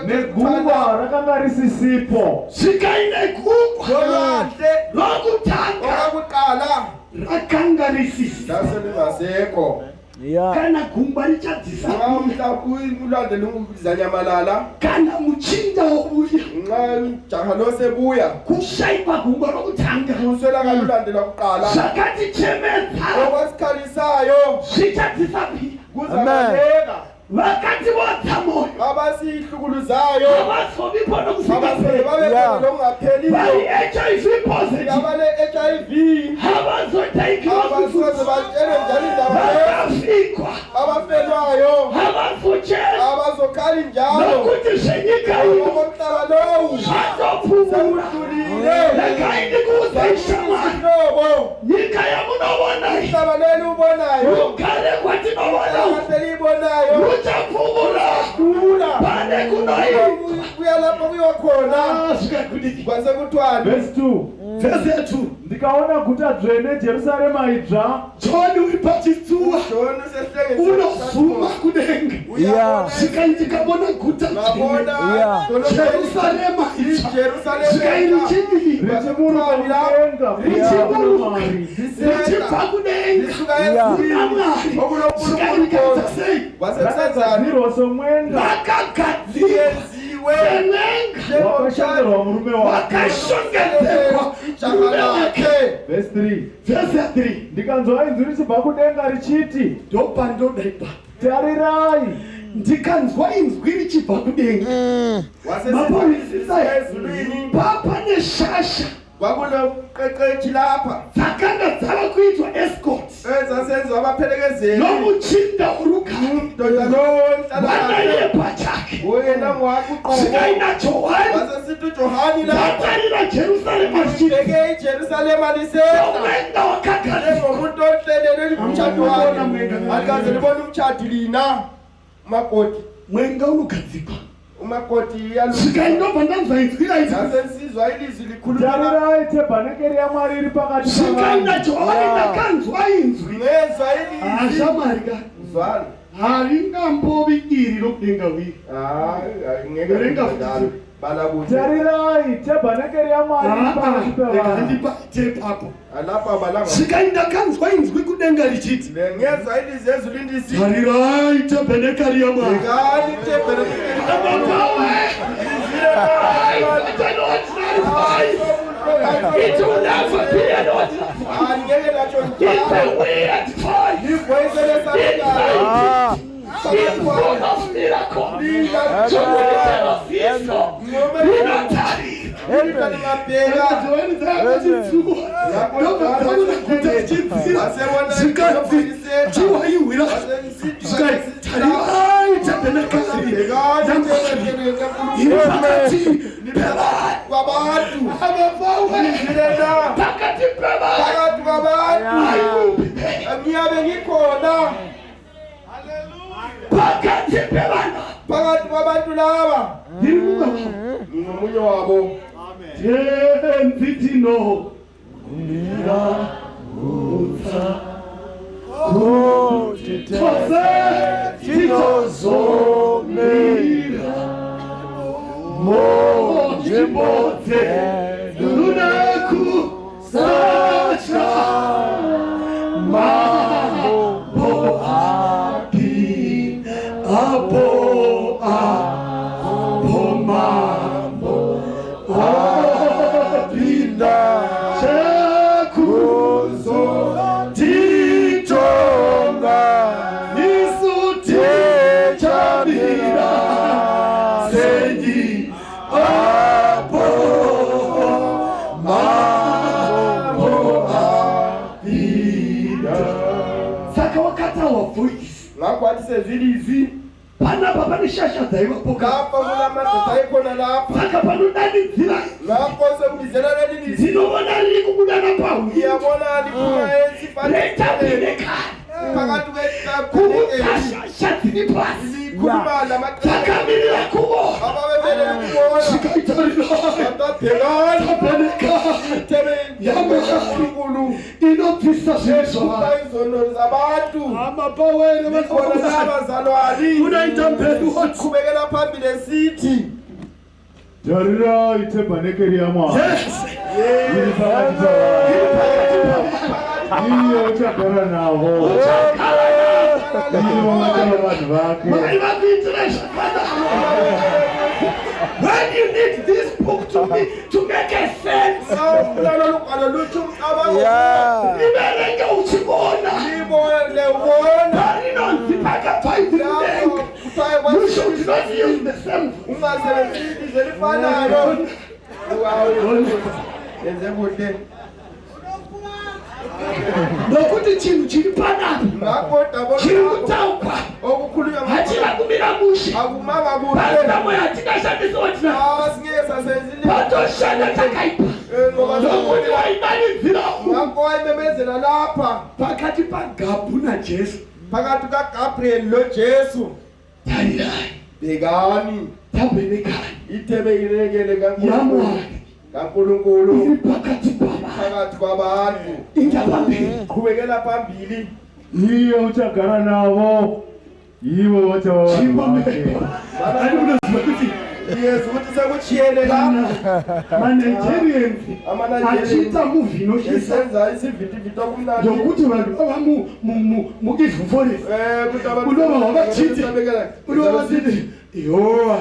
B: Negungwa rakanga risisipo.
C: Svikai negungwa
A: Lolwandle
C: rokutanga
A: olwakuqala
C: rakanga risisi.
A: laselingasekho.
C: Kana gungwa richadzisa
A: Nxa umhlaba ulwandle luzanyamalala,
C: kana muchinda wouya
A: nxa ujaha losebuya
C: kushaikwa gungwa rokutanga
A: kuswelakala ulwandle lwakuqala
C: zvakatichemedza
A: okwasikhalisayo
C: zvichadzisapira.
A: Kuzabaleka.
C: Vakati vodza mwoyo
A: Abasihlukuluzayo
C: havazovipo
A: abasoze
C: nokusingaperi.
A: babe khona lokungapheliyo.
C: Vari HIV positive
A: Abale-HIV abasoze
C: havazotaikirwa
A: batshele njalo indaba leyo.
C: vakafikwa
A: Abafelwayo
C: havazochema
A: abazokhali njalo
C: nokuti zvenyika ino
A: okomhlaba lowu
C: zvatopfuura.
A: sekudlulile.
C: Regai ndikuudzei shamwari,
A: Isihlobo
C: nyika yamunoona iyi,
A: umhlaba leli ubonayo
C: rugare rwatinoona uku
A: seliyibonayo
C: ruchapfuura.
A: dula
C: Pane kunoitwa
A: kuya lapho kuyiwa khona.
C: zvikakudiki.
A: Kwasekuthwani?
B: Verse 2
C: Vhesi yetu
B: Ndikaona guta dzvene Jerusarema idzva
C: John uri pachitsuwa
A: John usehlengeni
C: unozuma kudenga. Svikai ndikavona guta dzvene
A: ngabona
C: Jerusarema itsva.
A: iJerusalema
C: Svikai richidii?
B: richiburuka kudenga
C: Richiburuka.
B: Mwari.
C: Richibva kudenga
A: lisuka
C: kuna
A: ezulwini
C: Mwari. Svikai
A: okulonkulunkulu
C: rikaita sei?
A: kwasekusenzani?
B: Rakagadzirwa somwenga
C: Rakagadzirwa
A: Yenziwe
C: semwenga
B: wakashandirwa murume wake.
C: wakashongedzerwa
A: ijaha
C: murume wake.
A: lakhe.
B: Verse 3
C: Vhesi ya 3
B: Ndikanzwa inzwi richibva kudenga richiti,
C: ndopandoda ipapo.
B: Tarirai,
C: Ndikanzwa inzwi richibva kudenga. Maporisisa
A: Ezulwini
C: papa neshasha
A: kwakuloqeqeshi lapha
C: dzakanga dzava kuitwa escort
A: ezasenziwa abaphelekezeli
C: nomuchinda urugare
A: ndoda lowo
C: vanaye pachake.
A: Wena ngwakuqobo.
C: Svikai naJohani
A: Wasesithi uJohani lapha
C: vatarira Jerusarema richiti
A: bheke iJerusalema lisehla
C: omwenga wakagadzirwa.
A: njengomuntu ohlelelwe umshado wakhe. Alikaze libone umshado lina umakoti.
C: Mwenga unogadzikwa.
A: Umakoti
C: Svikai ndobva ndanzwa inzwi raiti
A: yasensizwa ilizwi likhuluma.
B: Tarirai, tebhanekeri yaMwari iri pakati
C: svikai
B: pavanhu.
C: naJohani ndakanzwa inzwi.
A: Ngezwa ilizwi.
C: Ashamwari ka
A: Zwana.
C: haringambovi iri rokudenga wiri.
A: Hayi, ngeke
C: Verenga
A: njalo.
C: futi.
A: Bala kuhle.
B: Tarirai, tebhanekeri yaMwari iri pakati pevanhu.
C: Ndibate ipapo.
A: Alapha balanga.
C: Svikai ndakanzwa inzwi kudenga richiti,
A: Ngezwa ilizwi ezulwini lisithi,
C: Tarirai tebhenekari yaMwari.
A: Bhekani itebhenekeli.
C: Amapawe! It's an ordinary voice. It will never be an ordinary voice.
A: Angeke latsho
C: It's a
A: njalo.
C: weird voice.
A: Ivoice elesabekayo.
C: It's full of miracles. Chokuti rinotarira. Zvikanzi chiwaiwira zvikai tarirai tabhenakari iri pakati pevanhu
A: Kwabantu.
C: Abafawe pakati pevanhu.
A: Phakathi kwabantu. Ngiyabe ngikhona
C: Pakati pevanhu.
A: phakathi kwabantu laba.
C: Ndiri mumwe wavo.
A: Ngingomunye wabo.
C: Tenzi tino mutsa
D: Kuti
C: tose
D: tinozomira
C: munzvimbo dzedu nekusatya. Mambo api apo apo mambo apinda chekuzotitonga isu tichamira sei apo mambo apinda. Saka wakatawa voice.
A: Ngakho wathi sezilizwi.
C: Panapa pane shasha dzaivapo ka.
A: Lapha kulamadoda ayekhona lapha.
C: Saka panodanidzira,
A: Ngakho sekubizela leli lizwi,
C: ndinovona riri kubuda napahwindo
A: ngiyabona liphuma esifaneni
C: retabhenekari
A: phakathi
C: kuudza
A: kwetafuleni.
C: shasha dziri pasi
A: Likhuluma lamaqembu
C: dzakamirira kuvona.
A: ababevele ukubona.
C: Zvikaitarira
A: Babhekani
C: tabhenekari
A: ithebe
C: yaMwari
A: kaNkulunkulu
C: inobvisa zvivi zvavanhu.
A: izono zabantu.
C: Amapawere.
A: Khona labazalwane.
C: Unoita mberi woti,
A: Qhubekela phambili esithi,
B: Tarirai, tebhanekeri yaMwari iri pakati pevanhu. Iye uchagara navo. Ivo vachava vanhu vake.
C: Mwari vakuitira zvakanaka. When you need this book to make a sense,
A: Awufuna lolu gwalo luthi umcabango,
C: riverenge uchivona
A: libone ubona
C: parinonzi pakabva izwi
A: lapho
C: kudenga.
A: kuthiwa
C: You should not use the same voice.
A: ungasebenzisi ilizwi elifanayo. Yenze kuhle.
C: Nokuti chinhu chiri panapa
A: Ngakho
C: chiri kutaukwa
A: okukhulunywa
C: hachina kumira mushe.
A: akumanga kuhle.
C: Pasina hatingashandisiwa tina.
A: Asingeke sasebenzisa.
C: Patoshanda takaipa nokuti waidanidzira
A: Ngakho wayememezela lapha
C: pakati paGabhu naJesu.
A: Phakathi kaGabriel loJesu.
C: Tarirai
A: Bhekani
C: tabhenekari
A: ithebe ilekele
C: yaMwari
A: kaNkulunkulu
C: iri pakati pavanhu.
A: Phakathi kwabantu.
C: Inda pamberi.
A: Qhubekela phambili.
B: Iye uchagara navo. Ivo vachava vanhu vake.
C: Ani munoziva kuti
A: Yesu ukuthi sekutshiyene la
C: kana maNigerians
A: AmaNigerians
C: achiita movie inotyisa
A: esenza isivitiviti okumnandi
C: yokuti vanhu vava muevil forest,
A: ukuthi abantu
C: unova vachiti unova vachiti yoa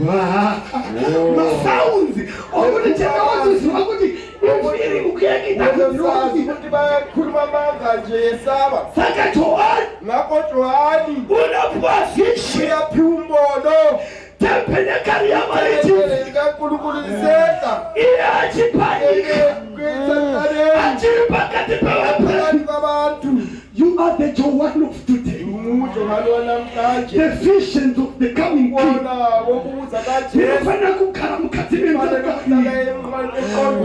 C: wa masounds okuti chakawaziziva kuti ifiri kuyekita.
A: Uzosazi ukuthi bayakhuluma amanga nje yesaba.
C: Saka Johani
A: Ngakho Johani
C: unopuwa vision.
A: Uyaphiwa umbono.
C: Tebhenekari yaMwari
A: Ithempeli likaNkulunkulu lisehla
C: iye achipanika achiri pakati pevapenyu.
A: Phakathi kwabantu.
C: You are the Joan of today,
A: UnguJohane wanamhlanje.
C: The visions of the coming king.
A: Ubona wokubuza kaJesu.
C: Tinofanira kugara mukati menzanga.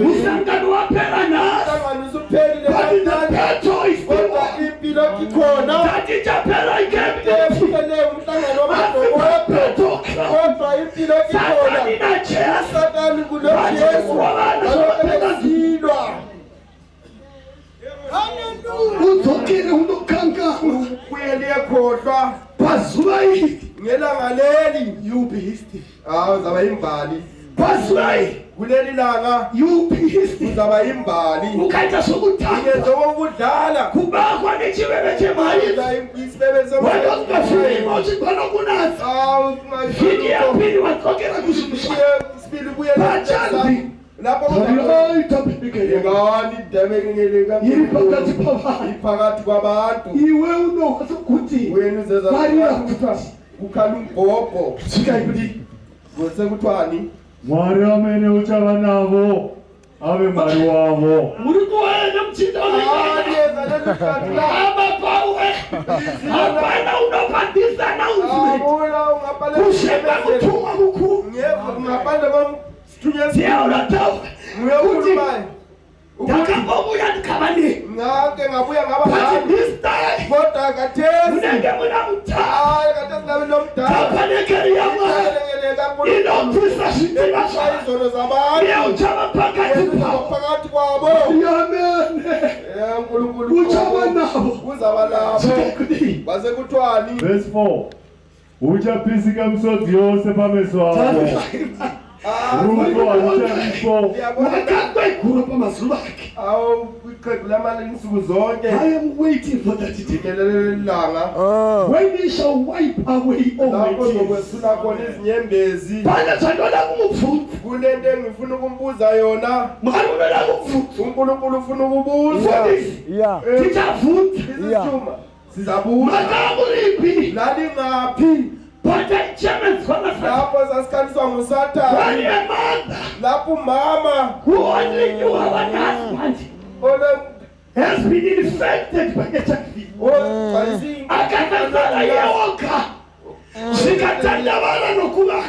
C: Musangano wapera nhasi,
A: Umhlangano usuphelile
C: but the
A: namhlanje,
C: battle is still
A: kodwa
C: on.
A: impi lokhu ikhona.
C: Tatichapera ikemiti.
A: Ephele umhlangano wamadokodo, kodwa impi lokhu ikhona.
C: Satani naJesu
A: Satani kuloJesu balokhu
C: udzokere unokanganwa
A: buyele ekhohlwa
C: pazuva iri.
A: Ngelanga leli
C: you will be history.
A: Ah, uzaba imbali.
C: Pazuva iri
A: Kuleli langa
C: you will be history.
A: uzaba imbali.
C: Ukaita zvokutamba
A: Ngenza okudlala.
C: kubakwa nechiveve chemharidzo
A: Isibebe
C: wandokafirima uchibva nokunatsa
A: Ah,
C: vhiki yapiri wadzokera kuzvimusha
A: Sibili kuye
C: Pachanzi.
A: lapho
C: tarirai iri pakati pavanhu
A: iphakathi kwabantu
C: iwe unohwa sokuti
A: wena uzeza
C: varira kuti
A: kukhala umbhobho
C: svikai kuti
A: ngosekuthwani
B: Mwari amene uchava navo ave Mwari wavo.
C: muri kuuya nemuchinda hama pauwe hapana unopa this announcement kusvika mutumwa mukuru ndiye unotaura kuti ndakambouya ndikava nei
A: ngake ngabuya ngaba
C: but this time
A: kodwa kathesi
C: munenge muna mutara
A: hayi kathesi nabe nomdala
C: tabanekeri yamwari inobvisa zvitima zvayo
A: izono zabantu
C: iye uchava pakati pavo
A: phakathi kwabo
C: yamene
A: Eh, uNkulunkulu
C: uchava navo
A: uzaba nabo
C: Svikai kudii
A: kwasekuthwani
B: Verse 4. Uchapisika misodzi yose pameso avo. Rufu haruchavipo.
C: wakakwegura pamazuva ake
A: awu iqhegu lamali insuku zonke
C: i am waiting for that day
A: langa
C: when he shall wipe away all my
A: lapho
C: tears
A: zokwesula khona izinyembezi
C: pane zvandoda kumubvunza
A: kunento engifuna ukumbuza yona
C: mwari unoda kubvunza
A: uNkulunkulu ufuna ukubuza
C: mfundisi
D: Yeah.
C: tichabvunza
A: isithuma sizabuza
C: makava muripi
A: lalingaphi
C: pataichemedzwa nasatani
A: lapho sasikhaliswa ngusathane
C: vane mother
A: lapho umama
C: who only knew our husband
A: ole
C: has been infected by HIV
A: ogcwalisa
C: akasasara yeoga zvikatandavara nokuvana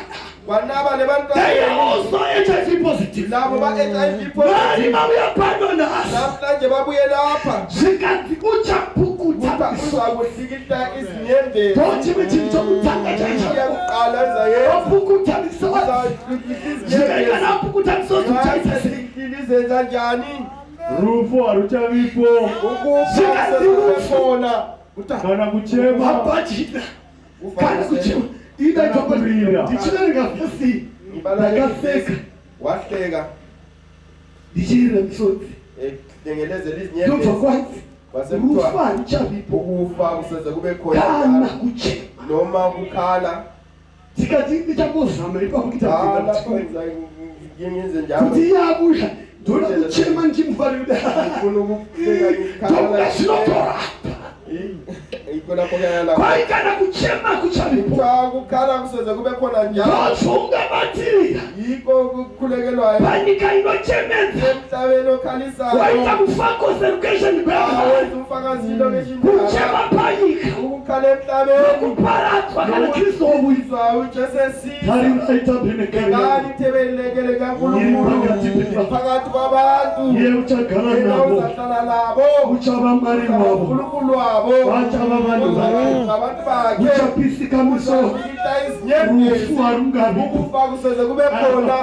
A: kwanaba
C: they are
A: lebantwana
C: also HIV positive
A: labo ba-HIV
C: vari
A: positive
C: vauya pano nhasi
A: namhlanje babuye lapha
C: zvikanzi uchapukuta
A: Kuthiwa uzakuhlikihla izinyembezi
C: ndochimwe chinhu chokutanga chaicho
A: iyakuqala izayenza
C: wapukuta misodzi
A: uzakuhlikihla
C: zvikana wapukuta misodzi uchaita sei
A: izenza njani
B: Rufu haruchavipo
A: ukufa kusekhona
B: kana kuchema
C: hapachina kana kuchema
B: Kurira.
C: ndichiverenga vhesi ndakaseka
A: wahleka
C: ndichirira misodzi
A: elengelezela
C: ndobva
A: izinyembezi
C: kwanzi
A: kwasekuthiwa
C: rufu haruchavipo
A: ukufa kuseze kube khona
C: kana
A: njalo.
C: kuchema
A: noma kukhala
C: tikati ndichambozama ipapo
A: Ah, lapho
C: kuita
A: ngenze njalo
C: kuti iye abuya ndoda kuchema ndichimufarira
A: ngifuna ukuhleka
C: ndokuda
A: ngikhala
C: zvinotorapa
A: iko lapho kuyala
C: kwai kana kuchema kuchavipo
A: kuthiwa kukhala kuseze kube khona njalo
C: ndozvaungabatirira
A: yikho kukhulekelwayo
C: panyika inochemedza
A: emhlabeni okhalisayo
C: waita mufakose rukesheni
A: awenza umfakazi into
C: kuchema
A: keshinjalo
C: panyika
A: ukukhala emhlabeni
C: nokuparadzwa kana kristu obuya
A: nokubuyiswa uJesu esiza ngani ithebelekele kaNkulunkulu phakathi kwabantu
B: iye uchagara
A: yena
B: navo
A: uzahlala nabo
B: uchava Mwari wavo
A: uNkulunkulu wabo
B: vachava vanhu vake
A: ngabantu bakhe
B: uchapisika musoro
A: uzahlikihla izinyembezi
B: rufu harungavipo
A: ukufa kuseze kube khona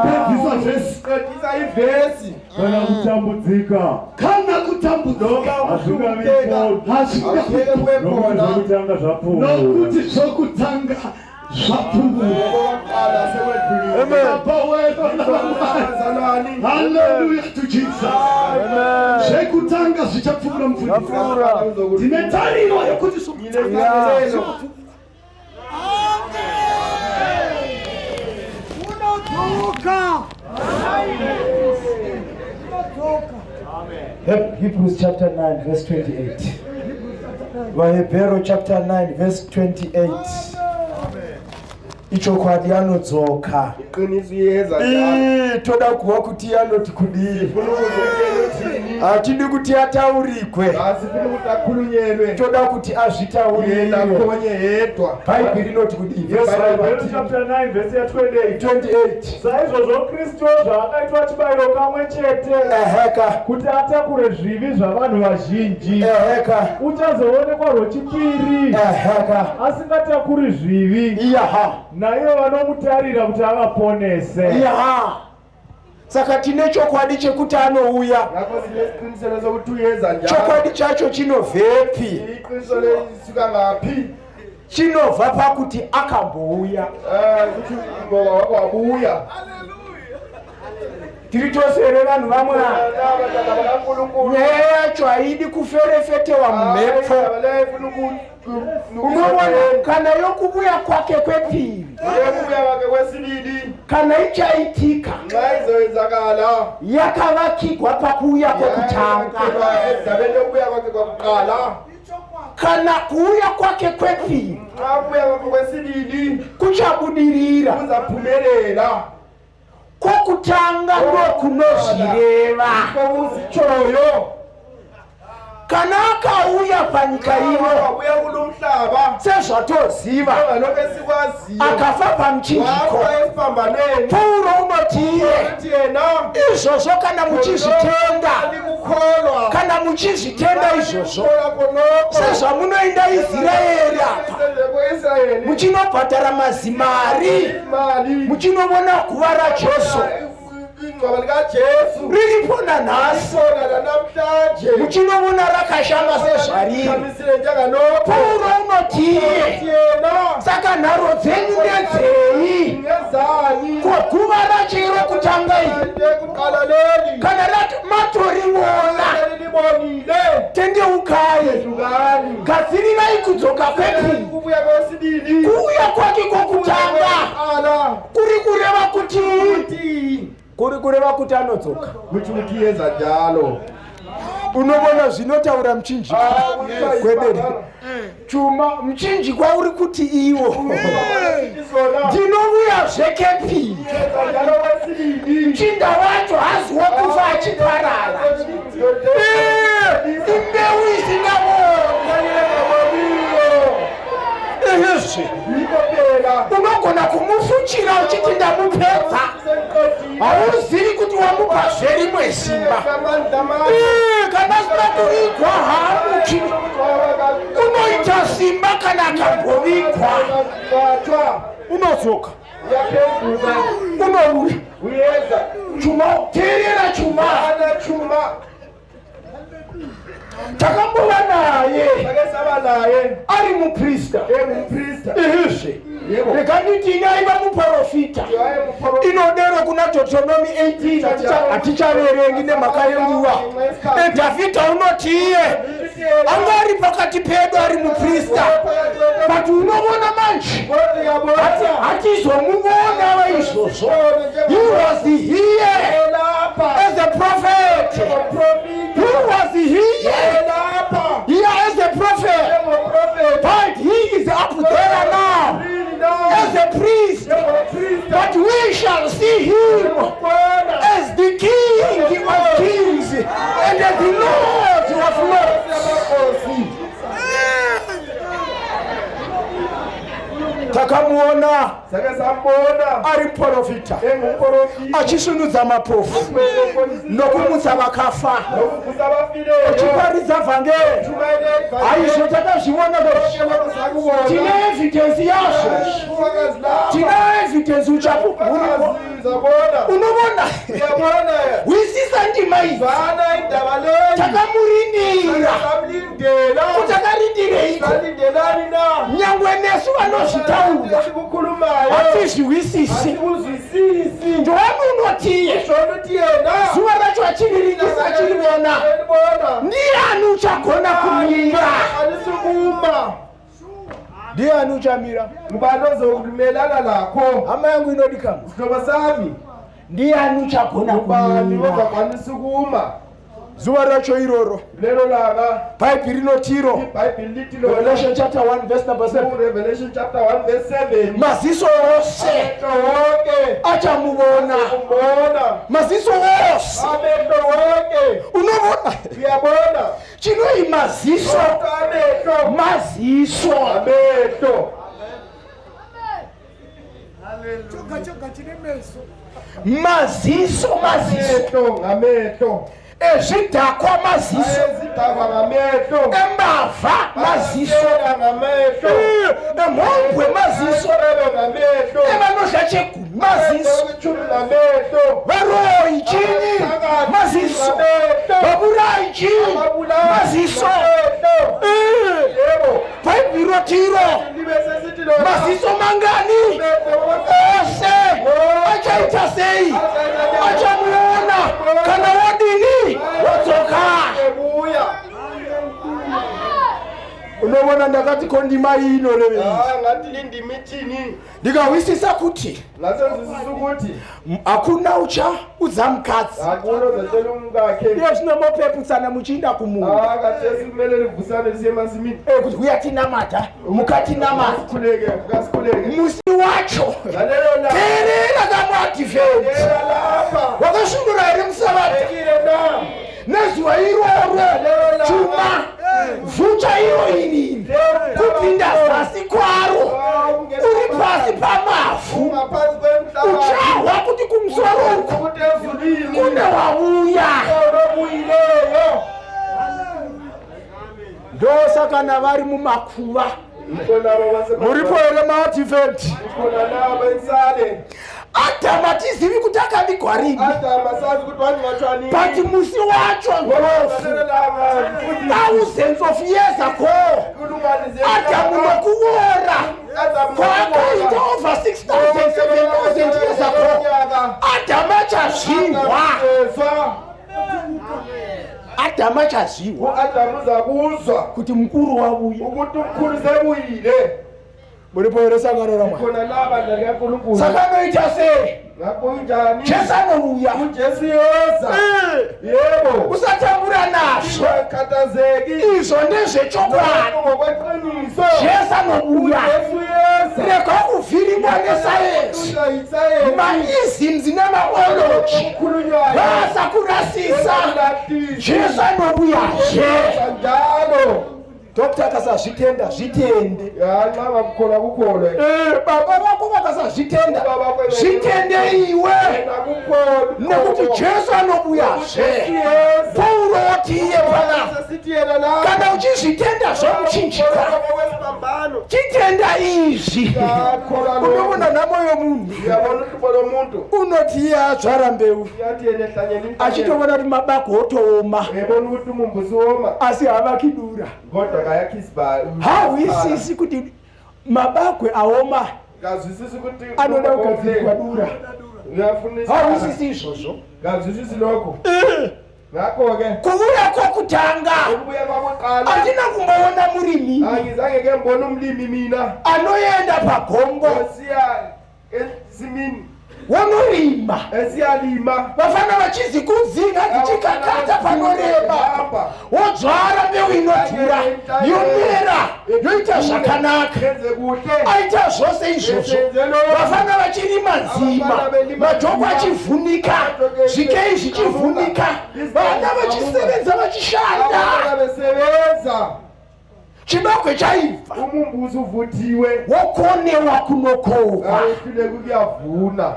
B: pedzisa vhesi
A: qedisa ivhesi
B: kana kutambudzika
C: kana kutambudzika
B: hazvingavipo
C: hazvingavi
A: angeke kube
B: nokuti
A: khona
B: zvokutanga zvapfuura
C: nokuti zvokutanga zvapfuura
A: okokuqala sekwedlulile
C: Baba wedu navamwari
A: bazalwane
C: haleluya to jesus zvekutanga zvichapfuura mufundisi
D: Zvapfuura.
C: ndine tariro yekuti zvokutanga
A: Nginetariro.
C: unodzoka
D: Hebrews chapter 9 verse 28. VaHebheru chapter 9 verse 28. Ichokwadi anodzoka.
A: Iqiniso iyeza njalo
D: Ii, toda kuwa kuti anoti kudii.
A: Sifuna ukuzwa uthini
D: Hatidi kuti ataurikwe.
A: asifuna ukuthi akhulunyelwe
D: Toda kuti
A: yena
D: azvitaurire.
A: akhonye yedwa
D: Bhaibheri rinoti kudii? Verse
B: Hebheru chapter 9 vhesi ya 28
D: 28.
B: saizvozvo kristu zvaakaitwa chibayiro kamwe chete
D: Eheka.
B: kuti atakure zvivi zvavanhu vazhinji
D: Eheka.
B: uchazoonekwa rwechipiri
D: Eheka.
B: asingatakuri zvivi
D: Iyaha.
B: naivo vanomutarira kuti avaponese
D: Iyaha. Saka tine chokwadi chekuti anouya.
A: ngakho sinesiqiniselo sokuthi uyeza njalo
D: Chokwadi chacho chinovhepi?
A: iqiniso lelisuka ngaphi
D: Chinobva pakuti akambouya.
A: Eh, kuti ngoba wako wabuya.
D: Tiri tose here vanhu vamwe? Nyaya yacho haidi kuferefetewa mumhepo. Unoona kana yokuvuya kwake kwepiri kana ichaitika yakavakigwa pakuuya kwekutanga kana kuuya kwake kwepiri kuchabudirira Kwokutanga ndokunozvireva. Kana akauya panyika ino sezvatoziva akafa pamuchinjiko, Pauro unoti iye izvozvo kana muchizvitenda, kana muchizvitenda izvozvo sezvamunoenda Israeri apa muchinobhadhara mazimari muchinovona guva rajesu riripo nanhasi muchinovona rakashama sezvariri pauro unotiye saka nharo dzenyu ndedzei ko guva racho iro kutanga iri kana matorivona tendeukai gadzirirai kudzoka kwepi kuuya kwake kwokutanga kuri kureva kuti kuri kureva kuti anodzoka unovona zvinotaura muchinjikwa ah, kwedere chuma muchinjikwa uri kuti iwo ndinovuya zvekepi mchinda wacho hazi wokufa achiparara imbeu isingavoni unogona kumufuchira uchiti ndamupedza hauzivi kuti wamupa zverimwe simba kana asina kuvigwa haamuki unoita simba kana akambovigwa unodzoka unouya chuma teerera chuma takambova naye ari muprista ehezve rega nditi ini aiva muprofita inodero kuna deuteronomy 18 hatichaverengi nemhaka yenguva edhavhidha unoti iye anga ari pakati pedu ari muprista but unovona manje hatizomuvona vaizvozvo he was here as a prophet he was here here as a prophet but he is up there now as a priest but we shall see him as the king of kings and as the lord of lords takamuona ari muprofita achisvinudza mapofu nokumutsa vakafa achiparidza vhangeri aizvo takazviona tine evidhensi yazvo tine evidhensi uchapupu huripo unovona hwisisa ndima iyi takamurindira kuti akarindireiko nyangwe nesu vanozvitaura hatizvihwisisi ndoani unotiye zuva racho achiriringisa achirivona ndiani uchagona kumira ndiani uchamira
A: Ngubani ozokumelana lakho?
D: Hama yangu inodikanwa.
A: Sihlobo sami.
D: Ndiani uchagona
A: Ngubani ozakwanisa ukuma?
D: Zuva racho iroro.
A: Lelo langa.
D: Bhaibheri rinotiro.
A: Ibhayibheli lithi lona.
D: Revelation chapter 1 verse number 7.
A: Revelation chapter 1 verse 7.
D: Maziso ose
A: Amehlo wonke
D: achamuvona.
A: umbona.
D: Maziso ose.
A: Amehlo wonke
D: Unovona.
A: uyabona.
D: Chinoi maziso.
A: Amehlo.
D: Maziso.
A: Amehlo.
C: Choga choga chine meso.
D: Maziso maziso.
A: Amehlo ngamehlo.
D: Ezvidhakwa maziso.
A: Ezidhakwa ngamehlo.
D: Embavha maziso.
A: Abasela ngamehlo.
D: Emhombwe maziso.
A: Abasela ngamehlo.
D: Evanodya chegumi maziso.
A: Abasela ngamehlo.
D: Varoyi chinyi maziso. Vaburayi chinyi maziso.
A: Yebo.
D: Bhaibheri rotiro. Maziso mangani? Ose achaita sei? Achamuona kana wodini? Wodzoka. Unovona ndakati ko ndima iyi inorevei?
A: Ah, ngati indima ithini?
D: Ndikahwisisa kuti
A: Ngasenzwisisa ukuthi
D: hakuna uchaudza mukadzi.
A: Hakuna ozotshela umkakhe.
D: Iye zvino mopeputsana muchiinda kumunda.
A: Ah, khathesi kumele livusane lisiye emasimini.
D: Eh, kuti huya tinamata, mukatinamata.
A: Sikhuleke, vuka sikhuleke.
D: Musi wacho.
A: Ngalelo langa.
D: Teerera kamuadvent.
A: Teerera lapha.
D: Wakasvinura here musabata?
A: Tekile na.
D: Nezuva iroro chuma vhucha iro iri kupinda zasi kwaro uri pasi pamavhu uchahwa kuti kumusoro uku kune wauya. Ndosaka navari mumakuva muripo here maadvent? Adhamu hatizivi kuti akavigwa rini, but musi wacho ndofu thousands of years ago Adhamu nokuora kwaakaita over 6000 7000 years ago Adhamu achazvihwa. Adhamu achazvihwa
A: U-Adamu uzakuzwa
D: kuti mukuru wavuya.
A: Ukuthi umkhulu sebuyile.
D: Muripo here sangano raMwari?
A: Khona la bandla likaNkulunkulu.
D: Saka anoita sei?
A: Ngakho unjani?
D: Jesu anouya.
A: UJesu uyeza. Yebo.
D: Usatambura nazvo.
A: Ungakhathazeki.
D: Izvo ndezvechokwadi.
A: Ngokweqiniso.
D: Jesu anouya.
A: UJesu uyeza.
D: Rega kuvhiringwa nesayensi, maisms nemaology
A: Okukhulunywayo.
D: vasakurasisa. Jesu anouyazve.
A: Njalo.
D: Doctor akasazvitenda, zvitende.
A: Ya, nxa ngakukholwa kukholwe.
D: Eh, baba vako vakasazvitenda,
A: Baba vako
D: zvitende iwe,
A: Nakukholwa.
D: nekuti Jesu anouyazve. Pauro oti iye pana
A: Sesithi yena la.
D: kana uchizvitenda zvomuchinjikwa, chitenda izvi. Unoona nhamo yomunhu.
A: Uyabona uhlupho lomuntu.
D: Unoti iye adzvara mbeu,
A: Uyathi yena ehlanyela inhlanyelo.
D: achitoona kuti mabako otooma,
A: Uyabona ukuthi umumbu usuwoma.
D: Asi havaki dura.
A: Kodwa kayakhi isibaya.
D: Hahwisisi kuti mabagwe aoma
A: Kazwisisi ukuthi
D: anoda kugadzirwa dura.
A: Uyafuna.
D: Hahwisisi izvozvo.
A: Kazwisisi lokho. Ngakho-ke
D: Kuvuya kwokutanga,
A: ukubuya kwakuqala,
D: handina kumboona murimi
A: angizange ke ngibone umlimi mina
D: anoenda pagombo
A: esiya ensimini
D: wonorima,
A: esiyalima,
D: vafana vachizikudzinga dzichikakata panorema, wodzvara mbeu inodhura, yomera, yoita zvakanaka,
A: yenze kuhle,
D: aita zvose izvozvo, vafana vachirima nzima, majoko achivhunika, zvikei zvichivhunika, vana vachisevenza, vachishanda.
A: Abantwana besebenza.
D: Chibagwe chaibva,
A: Umumbuzi uvuthiwe,
D: wokonewa kunokohwa.
A: Awehluleka ukuyavuna.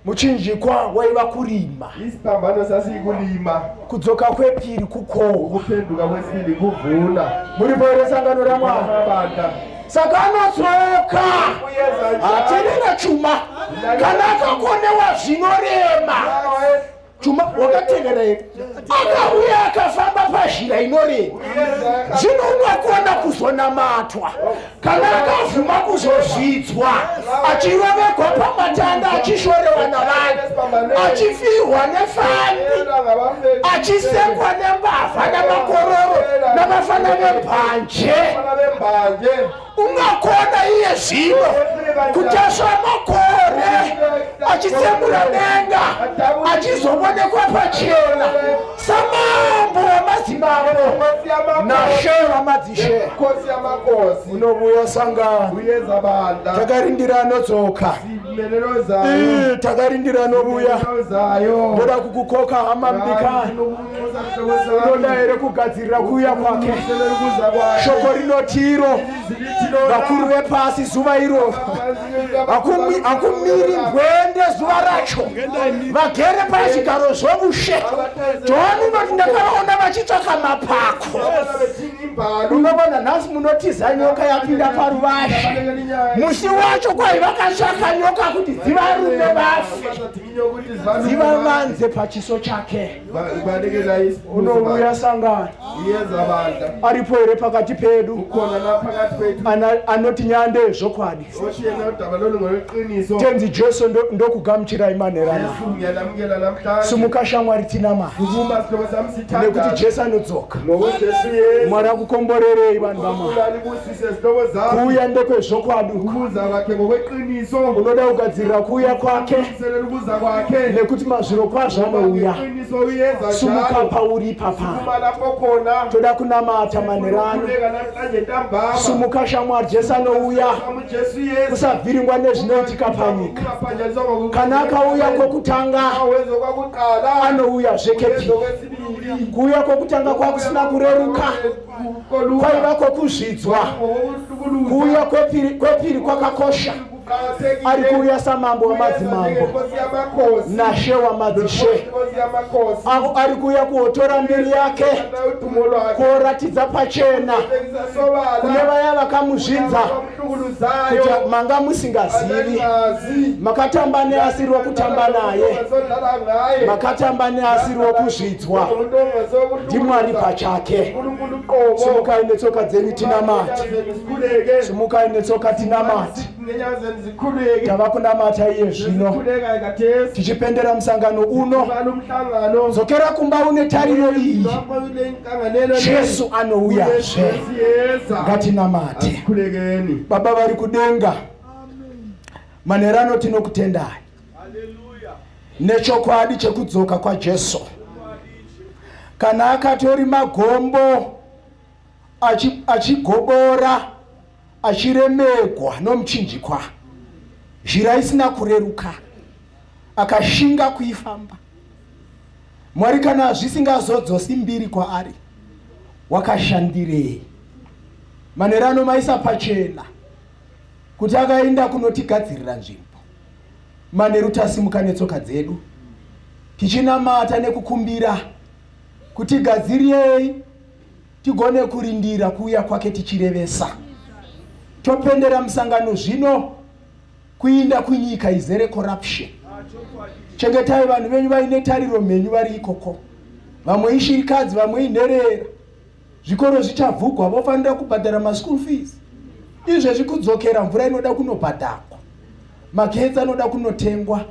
D: Muchinjikwa waiva kurima.
A: Isiphambano sasiyikulima.
D: Kudzoka kwepiri kukohwa.
A: Ukuphenduka kwesibili kuvuna.
D: Muripo here sangano raMwari?
A: Amabandla.
D: Saka anodzoka.
A: Uyeza njalo.
D: Haterera chuma kana akakonewa zvinorema. Chuma wakatengera here? Akauya akafamba pazhira inorema. Zvino unokona kuzonamatwa kana akavhuma kuzozvidzwa, achirovegwa pamatanda, achishorewa navanhu, achifirwa nefani, achisekwa nembavha namakororo navafana vembanje.
A: Bembanje.
D: Ungakona iye zvino kutasva makore, achitsemura denga, achizobonekwa pachena samambo wamadzimambo nashe wamadzishe.
A: Nkosi yamakhosi.
D: Unovuya sangano.
A: Uyeza bandla.
D: Takarindira anodzoka.
A: Simelelo zayo.
D: Takarindira anovuya.
A: Zayo.
D: Ndoda kukukoka, hama mudikani. Unoda here kugadzirira kuuya kwake? Shoko rinoti iro vakuru vepasi zuva iro hakumiri mbwende zuva racho, vagere pazvigaro zvoushe. Johani unoti ndakavaona vachitsvaka mapako. Unovona nhasi munotiza nyoka yapinda paruvazhe. Musi wacho kwai vakatsvaka nyoka kuti dzivarume vafe. Dzivavanze pachiso chake. Unouya sangano. Aripo here pakati pedu anoti nyaya ndeyezvokwadi. Tenzi Jesu ndokugamuchirai manheru anaya. Sumuka shamwari tinamate nekuti Jesu anodzoka. Mwari akukomborerei vanhu vaMwari. Kuuya ndekwezvokwadi unoda kugadzirira kuuya kwake nekuti mazvirokwazvo anouya. Sumuka pauri ipapa. Toda kunamata manheru ano. Sumuka shamwari, Jesu anouya. Usavhiringwa nezvinoitika panyika. Kana akauya kwokutanga anouya zvekepiri. Kuuya kwokutanga kwakusina kureruka kwaiva kwokuzvidzwa. Kuuya kwepiri kwakakosha. Ari kuuya samambo wamadzimambo nashe wamadzishe. Ari kuuya kuotora mbiri yake, kuoratidza pachena kune vaya vakamuzvidza kuti manga musingazivi, makatamba neasiri wokutamba naye, makatamba neasiri wokuzvidzwa. NdiMwari pachake. Simukai netsoka dzenyu tinamate. Simukai netsoka tinamate. Tava kunamata iye zvino tichipendera musangano uno. Dzokera kumba une tariro iyi. Jesu anouyazve. Ngatinamate. Baba vari kudenga, manheru ano tinokutendai nechokwadi chekudzoka kwaJesu. Kana akatori magombo achigobora achiremegwa nomuchinjikwa, zhira isina kureruka, akashinga kuifamba. Mwari, kana zvisingazodzosi mbiri kwaari, wakashandirei? Manheru ano maisa pachena kuti akaenda kunotigadzirira nzvimbo. Manheru tasimuka netsoka dzedu tichinamata nekukumbira kuti gadziriyei tigone kurindira kuuya kwake tichirevesa. Topendera musangano zvino kuinda kunyika izere corruption. Chengetai vanhu venyu vaine tariro mhenyu vari ikoko. Vamwe ishirikadzi, vamwe inherera. Zvikoro zvichavhugwa, vofanira kubhadhara maschool fees. Izvezvi kudzokera mvura inoda kunobhadhagwa, magetsi anoda kunotengwa.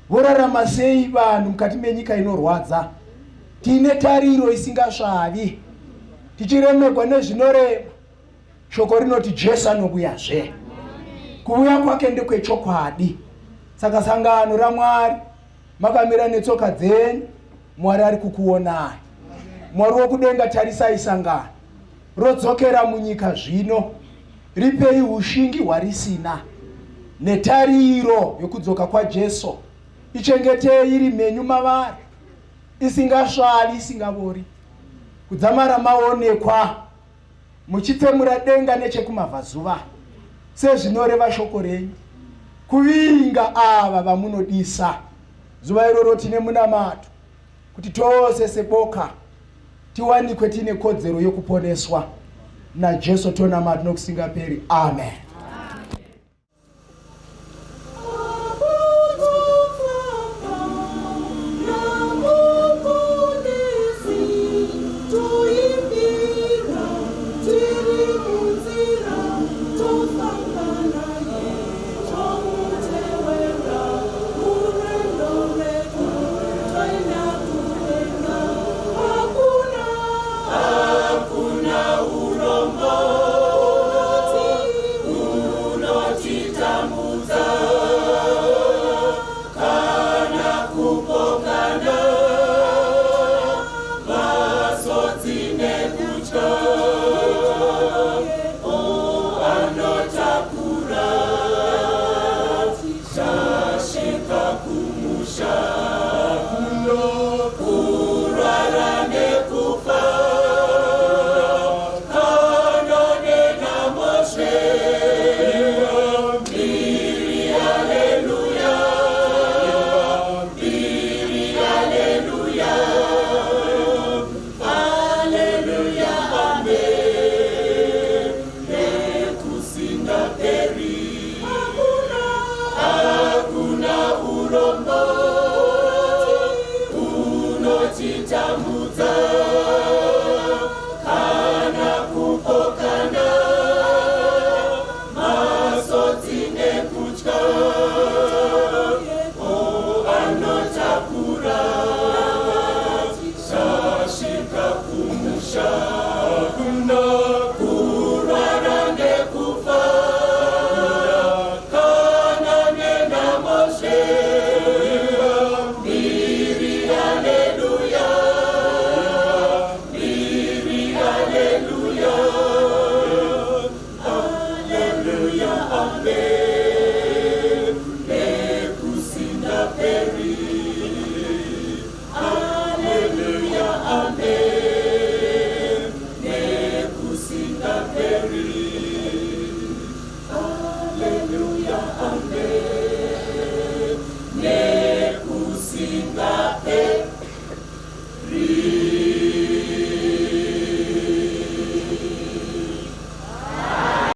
D: Vorarama sei vanhu mukati menyika inorwadza? Tine tariro isingasvavi, tichiremegwa nezvinorema. Shoko rinoti Jesu anouyazve. Kuuya kwake ndekwechokwadi. Saka sangano raMwari makamira netsoka dzenyu, Mwari ari kukuonai. Mwari wokudenga, tarisai sangano rodzokera munyika zvino. Ripei ushingi hwarisina netariro yokudzoka kwaJesu. Ichengetei iri mhenyu mavari, isingasvavi, isingavori, kudzamara maonekwa muchitsemura denga nechekumabvazuva, sezvinoreva shoko renyu, kuvinga ava vamunodisa. Zuva iroro tine munamato kuti tose seboka tiwanikwe tiine kodzero yokuponeswa naJesu. Tonamata nokusingaperi. Amen.
E: Mary.